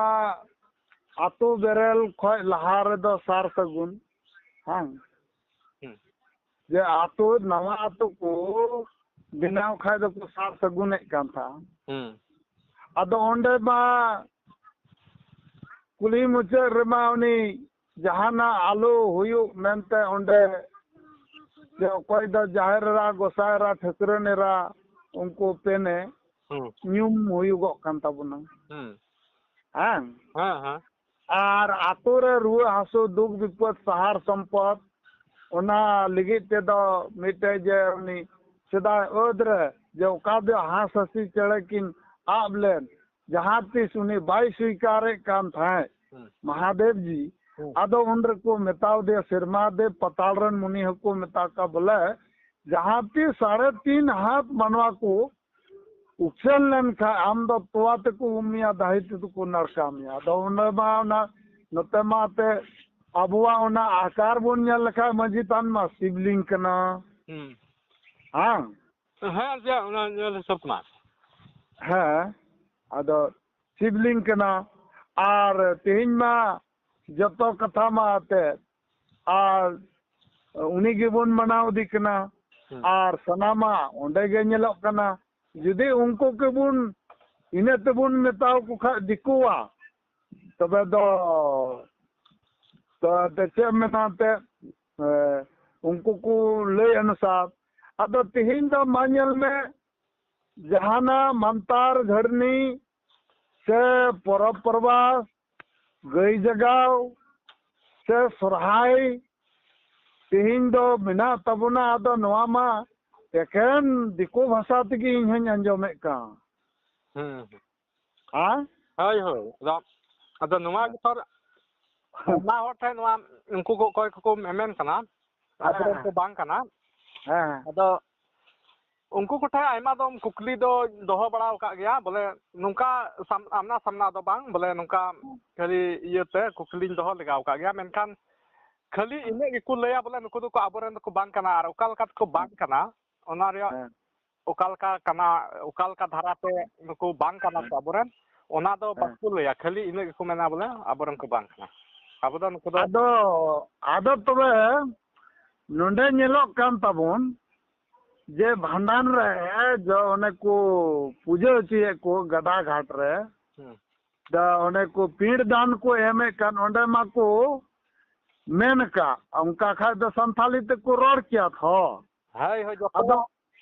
ᱟᱛᱳ ᱵᱮᱨᱮᱞ ᱠᱷᱚᱡ ᱞᱟᱦᱟ ᱨᱮᱫᱚ ᱥᱟᱨ ᱥᱟᱹᱜᱩᱱ, ᱦᱮᱸ᱾ ᱦᱩᱸ᱾ ᱡᱮ ᱟᱛᱳ, ᱱᱟᱣᱟ ᱟᱛᱳ ᱠᱚ ᱵᱮᱱᱟᱣ ᱠᱷᱟᱡ ᱫᱚᱠᱚ ᱥᱟᱨ ᱥᱟᱹᱜᱩᱱᱮᱫ ᱠᱟᱱ ᱛᱟᱦᱮᱸᱱ᱾ ᱦᱩᱸ᱾ ᱟᱫᱚ ᱚᱸᱰᱮ ᱢᱟ ᱠᱩᱞᱦᱤ ᱢᱩᱪᱟᱹᱫ ᱨᱮᱢᱟ ᱩᱱᱤ ᱡᱟᱦᱟᱱᱟᱜ ᱟᱞᱚ ᱦᱩᱭᱩᱜ ᱢᱮᱱᱛᱮ ᱚᱸᱰᱮ ᱡᱮ ᱚᱠᱚᱭ ᱫᱚ ᱡᱟᱦᱮᱨ ᱮᱨᱟ, ᱜᱚᱸᱥᱟᱭ ᱮᱨᱟ, ᱴᱷᱟᱹᱠᱨᱟᱹᱱ ᱮᱨᱟ, ᱩᱱᱠᱩ ᱯᱮᱱᱮ ᱦᱩᱸ᱾ ᱧᱩᱢ ᱦᱩᱭᱩᱜᱚᱜ ᱠᱟᱱ ᱛᱟᱵᱚᱱᱟ᱾ ᱦᱩᱸ᱾ ᱦᱮᱸ? ᱦᱮᱸ, ᱦᱮᱸ᱾ ᱟᱨ ᱟᱛᱳ ᱨᱮ ᱨᱩᱣᱟᱹ ᱦᱟᱹᱥᱩ, ᱫᱩᱠ ᱵᱤᱯᱚᱫ, ᱥᱟᱦᱟᱨ ᱥᱚᱢᱯᱚᱫ, ᱚᱱᱟ ᱞᱟᱹᱜᱤᱫ ᱛᱮᱫᱚ ᱢᱤᱫᱴᱮᱡ ᱡᱮ ᱩᱱᱤ ᱥᱮᱫᱟᱭ ᱟᱹᱫ ᱨᱮ ᱡᱮ ᱚᱠᱟ ᱫᱚ ᱦᱟᱸᱥ ᱦᱟᱹᱥᱤ ᱪᱮᱬᱮ ᱠᱤᱱ ᱟᱵ ᱞᱮᱱ, ᱡᱟᱦᱟᱸ ᱛᱤᱥ ᱩᱱᱤ ᱵᱟᱭ ᱥᱩᱭᱠᱟᱨᱮᱫ ᱠᱟᱱ ᱛᱟᱦᱮᱸᱫ, ᱦᱩᱸ᱾ ᱢᱟᱦᱟᱫᱮᱵ ᱡᱤ, ᱦᱩᱸ᱾ ᱟᱫᱚ ᱩᱱ ᱨᱮᱠᱚ ᱢᱮᱛᱟᱣ ᱫᱮᱭᱟ, ᱥᱮᱨᱢᱟ ᱫᱮᱵ ᱯᱟᱛᱟᱞ ᱨᱮᱱ ᱢᱩᱱᱤ ᱦᱚᱸᱠᱚ ᱢᱮᱛᱟ ᱠᱚᱣᱟ ᱵᱚᱞᱮ, ᱡᱟᱦᱟᱸ ᱛᱤᱥ ᱥᱟᱲᱮ ᱛᱤᱱ ᱦᱟᱛ ᱢᱟᱱᱣᱟ ᱠᱚ ᱩᱪᱷᱟᱹᱱ ᱞᱮᱱᱠᱷᱟᱱ ᱟᱢ ᱫᱚ ᱛᱚᱣᱟ ᱛᱮᱠᱚ ᱩᱢ ᱢᱮᱭᱟ, ᱫᱟᱦᱤ ᱛᱮᱫᱚ ᱠᱚ ᱱᱟᱲᱠᱟ ᱢᱮᱭᱟ᱾ ᱟᱫᱚ ᱚᱸᱰᱮ ᱢᱟ ᱚᱱᱟ, ᱱᱚᱛᱮ ᱢᱟ ᱮᱱᱛᱮ ᱟᱵᱚᱣᱟᱜ ᱚᱱᱟ ᱟᱠᱟᱨ ᱵᱚᱱ ᱧᱮᱞ ᱞᱮᱠᱷᱟᱱ ᱢᱟᱹᱡᱷᱤ ᱛᱷᱟᱱ ᱢᱟ ᱥᱤᱵᱞᱤᱝ ᱠᱟᱱᱟ᱾ ᱦᱩᱸ᱾ ᱦᱮᱸ? ᱦᱮᱸ, ᱡᱮ ᱚᱱᱟ ᱧᱮᱞ ᱦᱤᱥᱟᱹᱵ ᱠᱟᱱᱟ᱾ ᱦᱮᱸ, ᱟᱫᱚ ᱥᱤᱵᱞᱤᱝ ᱠᱟᱱᱟ᱾ ᱟᱨ ᱛᱮᱦᱮᱧ ᱢᱟ ᱡᱚᱛᱚ ᱠᱟᱛᱷᱟ ᱢᱟ ᱮᱱᱛᱮ ᱟᱨ ᱩᱱᱤ ᱜᱮᱵᱚᱱ ᱢᱟᱱᱟᱣ ᱤᱫᱤ ᱠᱟᱱᱟ᱾ ᱦᱩᱸ᱾ ᱟᱨ ᱥᱟᱱᱟᱢᱟᱜ ᱚᱸᱰᱮ ᱜᱮ ᱧᱮᱞᱚᱜ ᱠᱟᱱᱟ᱾ ᱡᱩᱫᱤ ᱩᱱᱠᱩ ᱜᱮᱵᱚᱱ ᱤᱱᱟᱹ ᱛᱮᱵᱚᱱ ᱢᱮᱛᱟᱣ ᱠᱚ ᱠᱷᱟᱡ ᱫᱤᱠᱩᱣᱟᱜ, ᱛᱚᱵᱮ ᱫᱚ, ᱛᱚ ᱮᱱᱛᱮ ᱪᱮᱫ ᱮᱢ ᱢᱮᱱᱟ ᱮᱱᱛᱮ, ᱮ, ᱩᱱᱠᱩ ᱠᱚ ᱞᱟᱹᱭ ᱚᱱᱩᱥᱟᱨ᱾ ᱟᱫᱚ ᱛᱮᱦᱮᱧ ᱫᱚ ᱢᱟ ᱧᱮᱞ ᱢᱮ, ᱡᱟᱦᱟᱱᱟᱜ ᱢᱟᱱᱛᱟᱨ ᱜᱷᱟᱹᱨᱱᱤ ᱥᱮ ᱯᱚᱨᱚᱵᱽ ᱯᱚᱨᱵᱟᱥ, ᱜᱟᱹᱭ ᱡᱟᱜᱟᱣ ᱥᱮ ᱥᱚᱨᱦᱟᱭ ᱛᱮᱦᱮᱧ ᱫᱚ ᱢᱮᱱᱟᱜ ᱛᱟᱵᱚᱱᱟ᱾ ᱟᱫᱚ ᱱᱚᱣᱟ ᱢᱟ ᱮᱠᱮᱱ ᱫᱤᱠᱩ ᱵᱷᱟᱥᱟ ᱛᱮᱜᱮ ᱤᱧ ᱦᱚᱧ ᱟᱸᱡᱚᱢᱮᱫ ᱠᱟᱱ᱾ ᱦᱩᱸ, ᱦᱩᱸ᱾ ᱦᱮᱸ? ᱦᱳᱭ, ᱦᱳᱭ᱾ ᱟᱫᱚ, ᱟᱫᱚ ᱱᱚᱣᱟ ᱜᱮ ᱛᱚ ᱟᱭᱢᱟ ᱦᱚᱲ ᱴᱷᱮᱱ ᱱᱚᱣᱟ, ᱩᱱᱠᱩ ᱠᱚ ᱚᱠᱚᱭ ᱠᱚᱠᱚ ᱢᱮᱢᱮᱱ ᱠᱟᱱᱟ, ᱟᱵᱚᱨᱮᱱ ᱠᱚ ᱵᱟᱝ ᱠᱟᱱᱟ᱾ ᱦᱮᱸ᱾ ᱟᱫᱚ ᱩᱱᱠᱩ ᱠᱚᱴᱷᱮᱱ ᱟᱭᱢᱟ ᱫᱚᱢ ᱠᱩᱠᱞᱤ ᱫᱚ ᱫᱚᱦᱚ ᱵᱟᱲᱟ ᱟᱠᱟᱫ ᱜᱮᱭᱟ, ᱵᱚᱞᱮ ᱱᱚᱝᱠᱟ ᱥᱟᱢ-, ᱟᱢᱱᱟ ᱥᱟᱢᱱᱟ ᱫᱚ ᱵᱟᱝ, ᱵᱚᱞᱮ ᱱᱚᱝᱠᱟ ᱠᱷᱟᱹᱞᱤ ᱤᱭᱟᱹᱛᱮ ᱠᱩᱠᱞᱤᱧ ᱫᱚᱦᱚ ᱞᱮᱜᱟᱣ ᱟᱠᱟᱫ ᱜᱮᱭᱟ, ᱢᱮᱱᱠᱷᱟᱱ ᱠᱷᱟᱹᱞᱤ ᱤᱱᱟᱹᱜ ᱜᱮᱠᱚ ᱞᱟᱹᱭᱟ, ᱵᱚᱞᱮ ᱱᱩᱠᱩ ᱫᱚᱠᱚ ᱟᱵᱚᱨᱮᱱ ᱫᱚᱠᱚ ᱵᱟᱝ ᱠᱟᱱᱟ, ᱟᱨ ᱚᱠᱟ ᱞᱮᱠᱟ ᱛᱮᱠᱚ ᱵᱟᱝ ᱠᱟᱱᱟ, ᱚᱱᱟ ᱨᱮᱭᱟᱜ ᱦᱮᱸ᱾ ᱚᱠᱟ ᱞᱮᱠᱟ ᱠᱟᱱᱟ, ᱚᱠᱟ ᱞᱮᱠᱟ ᱫᱷᱟᱨᱟᱛᱮ ᱱᱩᱠᱩ ᱵᱟᱝ ᱠᱟᱱᱟ ᱠᱚ ᱦᱮᱸ᱾ ᱟᱵᱚᱨᱮᱱ, ᱚᱱᱟ ᱫᱚ ᱦᱮᱸ᱾ ᱵᱟᱠᱚ ᱞᱟᱹᱭᱟ, ᱠᱷᱟᱹᱞᱤ ᱤᱱᱟᱹᱜ ᱜᱮᱠᱚ ᱢᱮᱱᱟ, ᱵᱚᱞᱮ ᱟᱵᱚᱨᱮᱱ ᱠᱚ ᱵᱟᱝ ᱠᱟᱱᱟ᱾ ᱟᱵᱚ ᱫᱚ ᱱᱩᱠᱩ ᱫᱚ ᱟᱫᱚ, ᱟᱫᱚ ᱛᱚᱵᱮ ᱱᱚᱰᱮ ᱧᱮᱞᱚᱜ ᱠᱟᱱ ᱛᱟᱵᱚᱱ ᱡᱮ ᱵᱷᱟᱸᱰᱟᱱ ᱨᱮ ᱡᱚ ᱚᱱᱮ ᱠᱚ ᱯᱩᱡᱟᱹ ᱦᱚᱪᱚᱭᱮᱫ ᱠᱚ ᱜᱟᱰᱟ ᱜᱷᱟᱴ ᱨᱮ, ᱦᱩᱸ᱾ ᱫᱟ ᱚᱱᱮ ᱠᱚ ᱯᱤᱸᱰ ᱫᱟᱱ ᱠᱚ ᱮᱢᱮᱫ ᱠᱟᱱ, ᱚᱸᱰᱮ ᱢᱟᱠᱚ ᱢᱮᱱ ᱟᱠᱟᱫ, ᱚᱱᱠᱟ ᱠᱷᱟᱡ ᱫᱚ ᱥᱟᱱᱛᱷᱟᱞᱤ ᱛᱮᱠᱚ ᱨᱚᱲ ᱠᱮᱭᱟ ᱛᱚ᱾ ᱦᱳᱭ, ᱦᱳᱭ, ᱡᱚᱛᱚ, ᱟᱫᱚ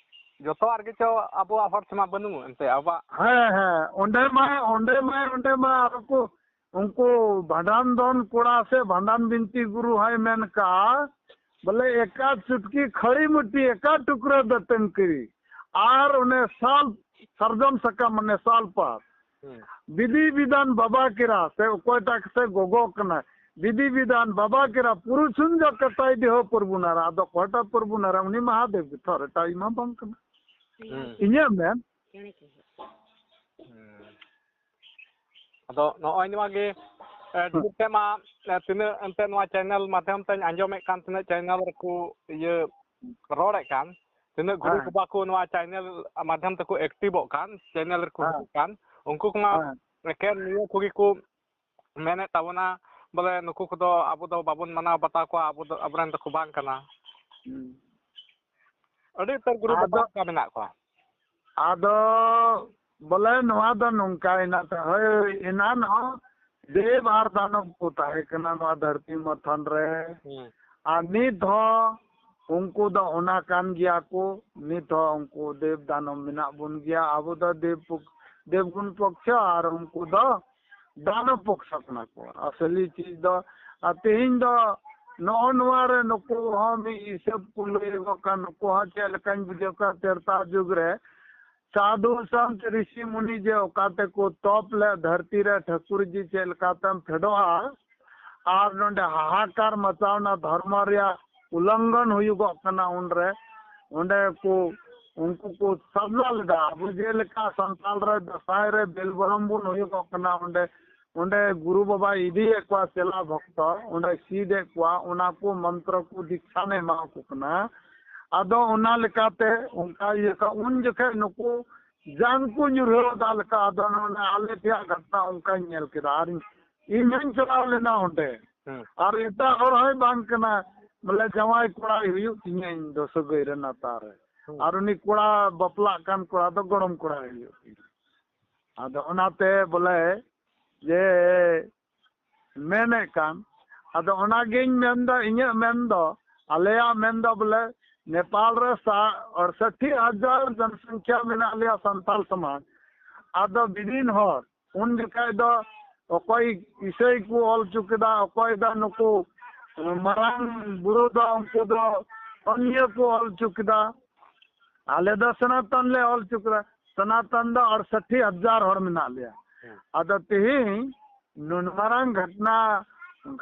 ᱡᱚᱛᱚᱣᱟᱜ ᱨᱮᱜᱮ ᱪᱚ ᱟᱵᱚᱣᱟᱜ ᱦᱚᱲ ᱛᱮᱢᱟ ᱵᱟᱹᱱᱩᱜ ᱮᱱᱛᱮ ᱟᱵᱚᱣᱟᱜ᱾ ᱦᱮᱸ, ᱦᱮᱸ, ᱚᱸᱰᱮ ᱢᱟ, ᱚᱸᱰᱮ ᱢᱟ, ᱚᱸᱰᱮ ᱢᱟ ᱟᱨᱚ ᱠᱚ, ᱩᱱᱠᱩ ᱵᱷᱟᱸᱰᱟᱱ ᱫᱚᱱ ᱠᱚᱲᱟ ᱥᱮ ᱵᱷᱟᱸᱰᱟᱱ ᱵᱤᱱᱛᱤ ᱜᱩᱨᱩ ᱦᱚᱸᱭ ᱢᱮᱱ ᱠᱟᱜᱼᱟ, ᱵᱚᱞᱮ ᱮᱠᱟ ᱪᱩᱴᱠᱤ ᱠᱷᱟᱹᱲᱤ ᱢᱩᱴᱷᱤ ᱮᱠᱟ ᱴᱩᱠᱨᱟᱹ ᱫᱟᱹᱛᱟᱹᱱ ᱠᱤᱨᱤ ᱟᱨ ᱚᱱᱮ ᱥᱟᱞ, ᱥᱟᱨᱡᱚᱢ ᱥᱟᱠᱟᱢ, ᱚᱱᱮ ᱥᱟᱞ ᱯᱟᱛ᱾ ᱦᱩᱸ᱾ ᱵᱤᱫᱷᱤ ᱵᱤᱫᱷᱟᱱ ᱵᱟᱵᱟ ᱠᱮᱨᱟ ᱥᱮ ᱚᱠᱚᱭᱴᱟᱜ ᱥᱮ ᱜᱚᱜᱚ ᱠᱟᱱᱟᱭ, ᱵᱤᱫᱷᱤ ᱵᱤᱫᱷᱟᱱ ᱵᱟᱵᱟ ᱠᱮᱨᱟ ᱯᱩᱨᱩᱥᱩᱱ ᱡᱚ ᱠᱟᱛᱟᱭ ᱫᱮᱦᱚ ᱯᱨᱚᱵᱷᱩ ᱱᱟᱨᱟ, ᱟᱫᱚ ᱚᱠᱚᱭᱴᱟᱜ ᱯᱨᱚᱵᱷᱩ ᱱᱟᱨᱟ? ᱩᱱᱤ ᱢᱟᱦᱟᱫᱮᱵ ᱜᱮ ᱛᱷᱚᱨ, ᱮᱴᱟᱜ ᱢᱟ ᱵᱟᱝ ᱠᱟᱱᱟ᱾ ᱦᱩᱸ᱾ ᱤᱧᱟᱹᱜ ᱢᱮᱱ᱾ ᱦᱩᱸ᱾ ᱟᱫᱚ ᱱᱚᱜᱼᱚᱭ ᱱᱚᱣᱟ ᱜᱮ, ᱮ, ᱦᱩᱸ᱾ ᱰᱷᱮᱨ ᱛᱮ ᱢᱟ, ᱮ, ᱛᱤᱱᱟᱹᱜ ᱮᱱᱛᱮ ᱱᱚᱣᱟ ᱪᱮᱱᱮᱞ ᱢᱟᱫᱽᱫᱷᱚᱢ ᱛᱮᱧ ᱟᱸᱡᱚᱢᱮᱫ ᱠᱟᱱ, ᱛᱤᱱᱟᱹᱜ ᱪᱮᱱᱮᱞ ᱨᱮᱠᱚ ᱤᱭᱟᱹ ᱨᱚᱲᱮᱫ ᱠᱟᱱ, ᱛᱤᱱᱟᱹᱜ ᱜᱩᱨᱩ ᱦᱮᱸ᱾ ᱵᱟᱵᱟ ᱠᱚ ᱱᱚᱣᱟ ᱪᱮᱱᱮᱞ ᱢᱟᱫᱽᱫᱷᱚᱢ ᱛᱮᱠᱚ ᱮᱠᱴᱤᱵᱚᱜ ᱠᱟᱱ, ᱪᱮᱱᱮᱞ ᱨᱮᱠᱚ ᱦᱮᱸ᱾ ᱦᱤᱡᱩᱜ ᱠᱟᱱ, ᱩᱱᱠᱩ ᱠᱚᱢᱟ ᱦᱮᱸ᱾ ᱮᱠᱮᱱ ᱱᱤᱭᱟᱹ ᱠᱚᱜᱮ ᱠᱚ ᱢᱮᱱᱮᱫ ᱛᱟᱵᱚᱱᱟ, ᱵᱚᱞᱮ ᱱᱩᱠᱩ ᱠᱚᱫᱚ ᱟᱵᱚ ᱫᱚ ᱵᱟᱵᱚᱱ ᱢᱟᱱᱟᱣ ᱵᱟᱛᱟᱣ ᱠᱚᱣᱟ, ᱟᱵᱚ ᱫᱚ ᱟᱵᱚᱨᱮᱱ ᱫᱚᱠᱚ ᱵᱟᱝ ᱠᱟᱱᱟ᱾ ᱦᱩᱸ᱾ ᱟᱹᱰᱤ ᱩᱛᱟᱹᱨ ᱜᱩᱨᱩ ᱵᱟᱵᱟ ᱟᱫᱚ, ᱚᱱᱠᱟ ᱢᱮᱱᱟᱜ ᱠᱚᱣᱟ᱾ ᱟᱫᱚ ᱵᱚᱞᱮ ᱱᱚᱣᱟ ᱫᱚ ᱱᱚᱝᱠᱟ ᱦᱮᱱᱟᱜ ᱛᱟᱦᱮᱸ, ᱦᱳᱭ, ᱮᱱᱟᱱ ᱦᱚᱸ ᱫᱮᱵ ᱟᱨ ᱫᱟᱱᱚᱵ ᱠᱚ ᱛᱟᱦᱮᱸ ᱠᱟᱱᱟ ᱱᱚᱣᱟ ᱫᱷᱟᱹᱨᱛᱤ ᱢᱟᱛᱷᱟᱱ ᱨᱮ᱾ ᱦᱩᱸ᱾ ᱟᱨ ᱱᱤᱛ ᱦᱚᱸ ᱩᱱᱠᱩ ᱫᱚ ᱚᱱᱟ ᱠᱟᱱ ᱜᱮᱭᱟ ᱠᱚ, ᱱᱤᱛ ᱦᱚᱸ ᱩᱱᱠᱩ ᱫᱮᱵ ᱫᱟᱱᱚᱵ ᱢᱮᱱᱟᱜ ᱵᱚᱱ ᱜᱮᱭᱟ᱾ ᱟᱵᱚ ᱫᱚ ᱫᱮᱵ ᱯᱚᱠ-, ᱫᱮᱵ ᱜᱩᱱ ᱯᱚᱠᱥᱚ ᱟᱨ ᱩᱱᱠᱩ ᱫᱚ ᱫᱟᱱᱚᱵ ᱯᱚᱠᱥᱚ ᱠᱟᱱᱟ ᱠᱚ᱾ ᱟᱥᱚᱞᱤ ᱪᱤᱡ ᱫᱚ, ᱟᱨ ᱛᱮᱦᱮᱧ ᱫᱚ ᱱᱚᱜᱼᱚ ᱱᱚᱣᱟ ᱨᱮ ᱱᱩᱠᱩ ᱦᱚᱸ ᱢᱤᱫ ᱦᱤᱥᱟᱹᱵ ᱠᱚ ᱞᱟᱹᱭᱚᱜᱚᱜ ᱠᱟᱱ, ᱱᱩᱠᱩ ᱦᱚᱸ ᱪᱮᱫ ᱞᱮᱠᱟᱧ ᱵᱩᱡᱷᱟᱹᱣ ᱠᱟᱱ, ᱛᱮᱨᱮᱛᱟᱨ ᱡᱩᱜᱽ ᱨᱮ ᱥᱟᱫᱷᱩ ᱥᱟᱱᱛ ᱨᱤᱥᱤ ᱢᱩᱱᱤ ᱡᱮ ᱚᱠᱟ ᱛᱮᱠᱚ ᱛᱚᱯ ᱞᱮᱫ ᱫᱷᱟᱹᱨᱛᱤ ᱨᱮ ᱴᱷᱟᱹᱠᱩᱨ ᱡᱤ ᱪᱮᱫ ᱞᱮᱠᱟᱛᱮᱢ ᱯᱷᱮᱰᱚᱜᱼᱟ, ᱟᱨ ᱱᱚᱰᱮ ᱦᱟᱦᱟᱠᱟᱨ ᱢᱟᱪᱟᱣᱱᱟ, ᱫᱷᱚᱨᱢᱚ ᱨᱮᱭᱟᱜ ᱩᱞᱞᱚᱝᱜᱷᱚᱱ ᱦᱩᱭᱩᱜᱚᱜ ᱠᱟᱱᱟ, ᱩᱱᱨᱮ ᱚᱸᱰᱮ ᱠᱚ ᱩᱱᱠᱩ ᱠᱚ ᱥᱟᱨᱱᱟ ᱞᱮᱫᱟ᱾ ᱟᱵᱚ ᱡᱮᱞᱮᱠᱟ ᱥᱟᱱᱛᱟᱲ ᱨᱮ ᱫᱟᱸᱥᱟᱭ ᱨᱮ ᱵᱮᱞ ᱵᱚᱨᱚᱢ ᱵᱚᱱ ᱦᱩᱭᱩᱜᱚᱜ ᱠᱟᱱᱟ, ᱚᱸᱰᱮ ᱚᱸᱰᱮ ᱜᱩᱨᱩ ᱵᱟᱵᱟᱭ ᱤᱫᱤᱭᱮᱫ ᱠᱚᱣᱟ ᱪᱮᱞᱟ ᱵᱷᱚᱠᱛᱚ, ᱚᱸᱰᱮ ᱪᱮᱫ ᱮᱫ ᱠᱚᱣᱟ, ᱚᱱᱟ ᱠᱚ ᱢᱚᱱᱛᱨᱚ ᱠᱚ ᱫᱤᱠᱥᱟᱱᱮ ᱮᱢᱟ ᱠᱚ ᱠᱟᱱᱟ᱾ ᱟᱫᱚ ᱚᱱᱟ ᱞᱮᱠᱟᱛᱮ ᱚᱱᱠᱟ ᱤᱭᱟᱹ ᱠᱟ-, ᱩᱱ ᱡᱚᱠᱷᱮᱡ ᱱᱩᱠᱩ ᱡᱟᱝ ᱠᱚ ᱧᱩᱨᱦᱟᱹᱣ ᱮᱫᱟ ᱞᱮᱠᱟ, ᱟᱫᱚ ᱱᱚᱰᱮ ᱟᱞᱮ ᱴᱷᱮᱭᱟᱜ ᱜᱷᱚᱴᱱᱟ ᱚᱱᱠᱟᱧ ᱧᱮᱞ ᱠᱮᱫᱟ᱾ ᱟᱨ ᱤᱧ ᱦᱚᱧ ᱪᱟᱞᱟᱣ ᱞᱮᱱᱟ ᱚᱸᱰᱮ᱾ ᱦᱮᱸ᱾ ᱟᱨ ᱮᱴᱟᱜ ᱦᱚᱲ ᱦᱚᱸᱭ ᱵᱟᱝ ᱠᱟᱱᱟ, ᱵᱚᱞᱮ ᱡᱟᱶᱟᱭ ᱠᱚᱲᱟᱭ ᱦᱩᱭᱩᱜ ᱛᱤᱧᱟᱹ ᱤᱧ ᱫᱚ ᱥᱟᱹᱜᱟᱹᱭ ᱨᱮ ᱱᱟᱛᱟ ᱨᱮ᱾ ᱦᱮᱸ᱾ ᱟᱨ ᱩᱱᱤ ᱠᱚᱲᱟ ᱵᱟᱯᱞᱟᱜ ᱠᱟᱱ ᱠᱚᱲᱟ ᱫᱚ ᱜᱚᱲᱚᱢ ᱠᱚᱲᱟᱭ ᱦᱩᱭᱩᱜ ᱛᱤᱧᱟᱹ᱾ ᱟᱫᱚ ᱚᱱᱟᱛᱮ ᱵᱚᱞᱮ ᱡᱮ ᱢᱮᱱᱮᱫ ᱠᱟᱱ, ᱟᱫᱚ ᱚᱱᱟᱜᱤᱧ ᱢᱮᱱᱫᱟ, ᱤᱧᱟᱹᱜ ᱢᱮᱱ ᱫᱚ, ᱟᱞᱮᱭᱟᱜ ᱢᱮᱱ ᱫᱚ ᱵᱚᱞᱮ ᱱᱮᱯᱟᱞ ᱨᱮ ᱥᱟ-, ᱟᱴᱥᱚᱴᱴᱤ ᱦᱟᱡᱟᱨ ᱡᱚᱱᱥᱚᱝᱠᱷᱟ ᱢᱮᱱᱟᱜ ᱞᱮᱭᱟ ᱥᱟᱱᱛᱟᱲ ᱥᱚᱢᱟᱡᱽ᱾ ᱟᱫᱚ ᱵᱤᱫᱤᱱ ᱦᱚᱲ ᱩᱱ ᱡᱚᱠᱷᱟᱡ ᱫᱚ ᱚᱠᱚᱭ ᱤᱥᱟᱹᱭ ᱠᱚ ᱚᱞ ᱦᱚᱪᱚ ᱠᱮᱫᱟ, ᱚᱠᱚᱭ ᱫᱚ ᱱᱩᱠᱩ ᱢᱟᱨᱟᱝ ᱵᱩᱨᱩ ᱫᱚ ᱩᱱᱠᱩ ᱫᱚ ᱚᱱᱤᱭᱟᱹ ᱠᱚ ᱚᱞ ᱦᱚᱪᱚ ᱠᱮᱫᱟ᱾ ᱟᱞᱮ ᱫᱚ ᱥᱚᱱᱟᱛᱚᱱ ᱞᱮ ᱚᱞ ᱦᱚᱪᱚ ᱠᱮᱫᱟ᱾ ᱥᱚᱱᱟᱛᱚᱱ ᱫᱚ ᱟᱴᱥᱚᱴᱴᱤ ᱦᱟᱡᱟᱨ ᱦᱚᱲ ᱢᱮᱱᱟᱜ ᱞᱮᱭᱟ᱾ ᱦᱮᱸ᱾ ᱟᱫᱚ ᱛᱮᱦᱮᱧ ᱱᱩᱱ ᱢᱟᱨᱟᱝ ᱜᱷᱚᱴᱱᱟ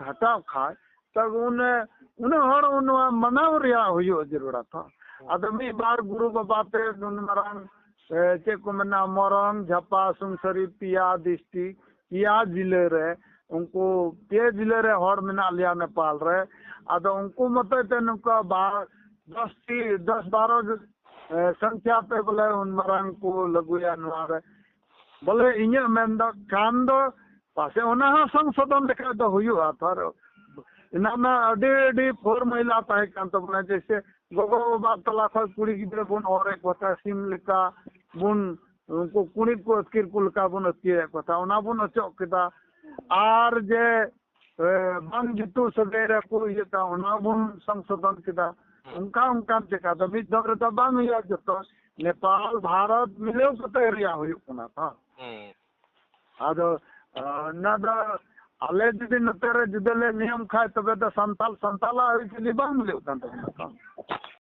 ᱜᱷᱟᱴᱟᱣ ᱠᱷᱟᱡ, ᱛᱚ ᱩᱱᱟᱹᱜ, ᱩᱱᱟᱹᱜ ᱦᱚᱲ ᱱᱚᱣᱟ ᱢᱟᱱᱟᱣ ᱨᱮᱭᱟᱜ ᱦᱩᱭᱩᱜ ᱡᱟᱹᱨᱩᱲᱟ ᱛᱚ᱾ ᱦᱮᱸ᱾ ᱟᱫᱚ ᱢᱤᱫ ᱵᱟᱨ ᱜᱩᱨᱩ ᱵᱟᱵᱟ ᱛᱮ ᱱᱩᱱ ᱢᱟᱨᱟᱝ, ᱮ, ᱪᱮᱫ ᱠᱚ ᱢᱮᱱᱟ, ᱢᱚᱨᱚᱱ, ᱡᱷᱟᱯᱟ, ᱥᱩᱱᱥᱟᱹᱨᱤ, ᱯᱮᱭᱟ district, ᱯᱮᱭᱟ ᱡᱤᱞᱟᱹ ᱨᱮ, ᱩᱱᱠᱩ ᱯᱮ ᱡᱤᱞᱟᱹ ᱨᱮ ᱦᱚᱲ ᱢᱮᱱᱟᱜ ᱞᱮᱭᱟ ᱱᱮᱯᱟᱞ ᱨᱮ᱾ ᱟᱫᱚ ᱩᱱᱠᱩ ᱢᱚᱛᱚᱡ ᱛᱮ ᱱᱚᱝᱠᱟ ᱵᱟ-, ᱫᱚᱥ ᱴᱤ, ᱫᱚᱥ ᱵᱟᱨᱚ, ᱮ, ᱥᱚᱝᱠᱷᱭᱟ ᱛᱮ ᱵᱚᱞᱮ ᱩᱱ ᱢᱟᱨᱟᱝ ᱠᱚ ᱞᱟᱹᱜᱩᱭᱟ ᱱᱚᱣᱟ ᱨᱮ᱾ ᱵᱚᱞᱮ ᱤᱧᱟᱹᱜ ᱢᱮᱱ ᱫᱚ ᱠᱷᱟᱱ ᱫᱚ ᱯᱟᱥᱮ ᱚᱱᱟ ᱦᱚᱸ ᱥᱚᱝᱥᱳᱫᱷᱚᱱ ᱞᱮᱠᱷᱟᱡ ᱫᱚ ᱦᱩᱭᱩᱜᱼᱟ᱾ ᱛᱚ ᱟᱨ ᱮᱱᱟᱱ ᱢᱟ ᱟᱹᱰᱤ, ᱟᱹᱰᱤ ᱯᱷᱚᱨᱢᱩᱞᱟ ᱛᱟᱦᱮᱸ ᱠᱟᱱ ᱛᱟᱵᱚᱱᱟ, ᱡᱮᱭᱥᱮ ᱜᱚᱜᱚ ᱵᱟᱵᱟ ᱛᱟᱞᱟ ᱠᱷᱚᱡ ᱠᱩᱲᱤ ᱜᱤᱫᱽᱨᱟᱹ ᱵᱚᱱ ᱚᱨᱮᱫ ᱠᱚ ᱛᱟᱦᱮᱸ, ᱥᱤᱢ ᱞᱮᱠᱟ ᱵᱚᱱ, ᱩᱱᱠᱩ ᱠᱩᱲᱤᱫ ᱠᱚ ᱟᱹᱛᱠᱤᱨ ᱠᱚ ᱞᱮᱠᱟ ᱵᱚᱱ ᱟᱹᱛᱠᱤᱨᱮᱫ ᱠᱚ ᱛᱟᱦᱮᱸ, ᱚᱱᱟ ᱵᱚᱱ ᱚᱪᱚᱜ ᱠᱮᱫᱟ᱾ ᱟᱨ ᱡᱮ, ᱮ, ᱵᱟᱝ ᱡᱩᱛᱩᱜ ᱥᱟᱹᱜᱟᱹᱭ ᱨᱮᱠᱚ ᱤᱭᱟᱹᱜ ᱠᱟᱱ, ᱚᱱᱟ ᱵᱚᱱ ᱥᱚᱝᱥᱳᱫᱷᱚᱱ ᱠᱮᱫᱟ᱾ ᱦᱩᱸ᱾ ᱚᱱᱠᱟ ᱚᱱᱠᱟᱱ ᱪᱮᱠᱟ ᱫᱚ ᱢᱤᱫ ᱫᱚᱢ ᱨᱮᱫᱚ ᱵᱟᱝ ᱦᱩᱭᱩᱜᱼᱟ, ᱡᱚᱛᱚ ᱱᱮᱯᱟᱞ ᱵᱷᱟᱨᱚᱛ ᱢᱤᱞᱟᱹᱣ ᱠᱟᱛᱮ ᱨᱮᱭᱟᱜ ᱦᱩᱭᱩᱜ ᱠᱟᱱᱟ ᱛᱚ᱾ ᱦᱩᱸ᱾ ᱟᱫᱚ, ᱟ, ᱚᱱᱟ ᱫᱚ ᱟᱞᱮ ᱡᱩᱫᱤ ᱱᱚᱛᱮ ᱨᱮ ᱡᱩᱫᱟᱹ ᱞᱮ ᱱᱤᱭᱚᱢ ᱠᱷᱟᱡ, ᱛᱚᱵᱮ ᱫᱚ ᱥᱟᱱᱛᱟᱞ, ᱥᱟᱱᱛᱟᱞᱟᱜ ᱟᱹᱨᱤᱪᱟᱹᱞᱤ ᱵᱟᱝ ᱢᱤᱞᱟᱹᱜ ᱠᱟᱱ ᱛᱟᱵᱚᱱᱟ ᱛᱚ᱾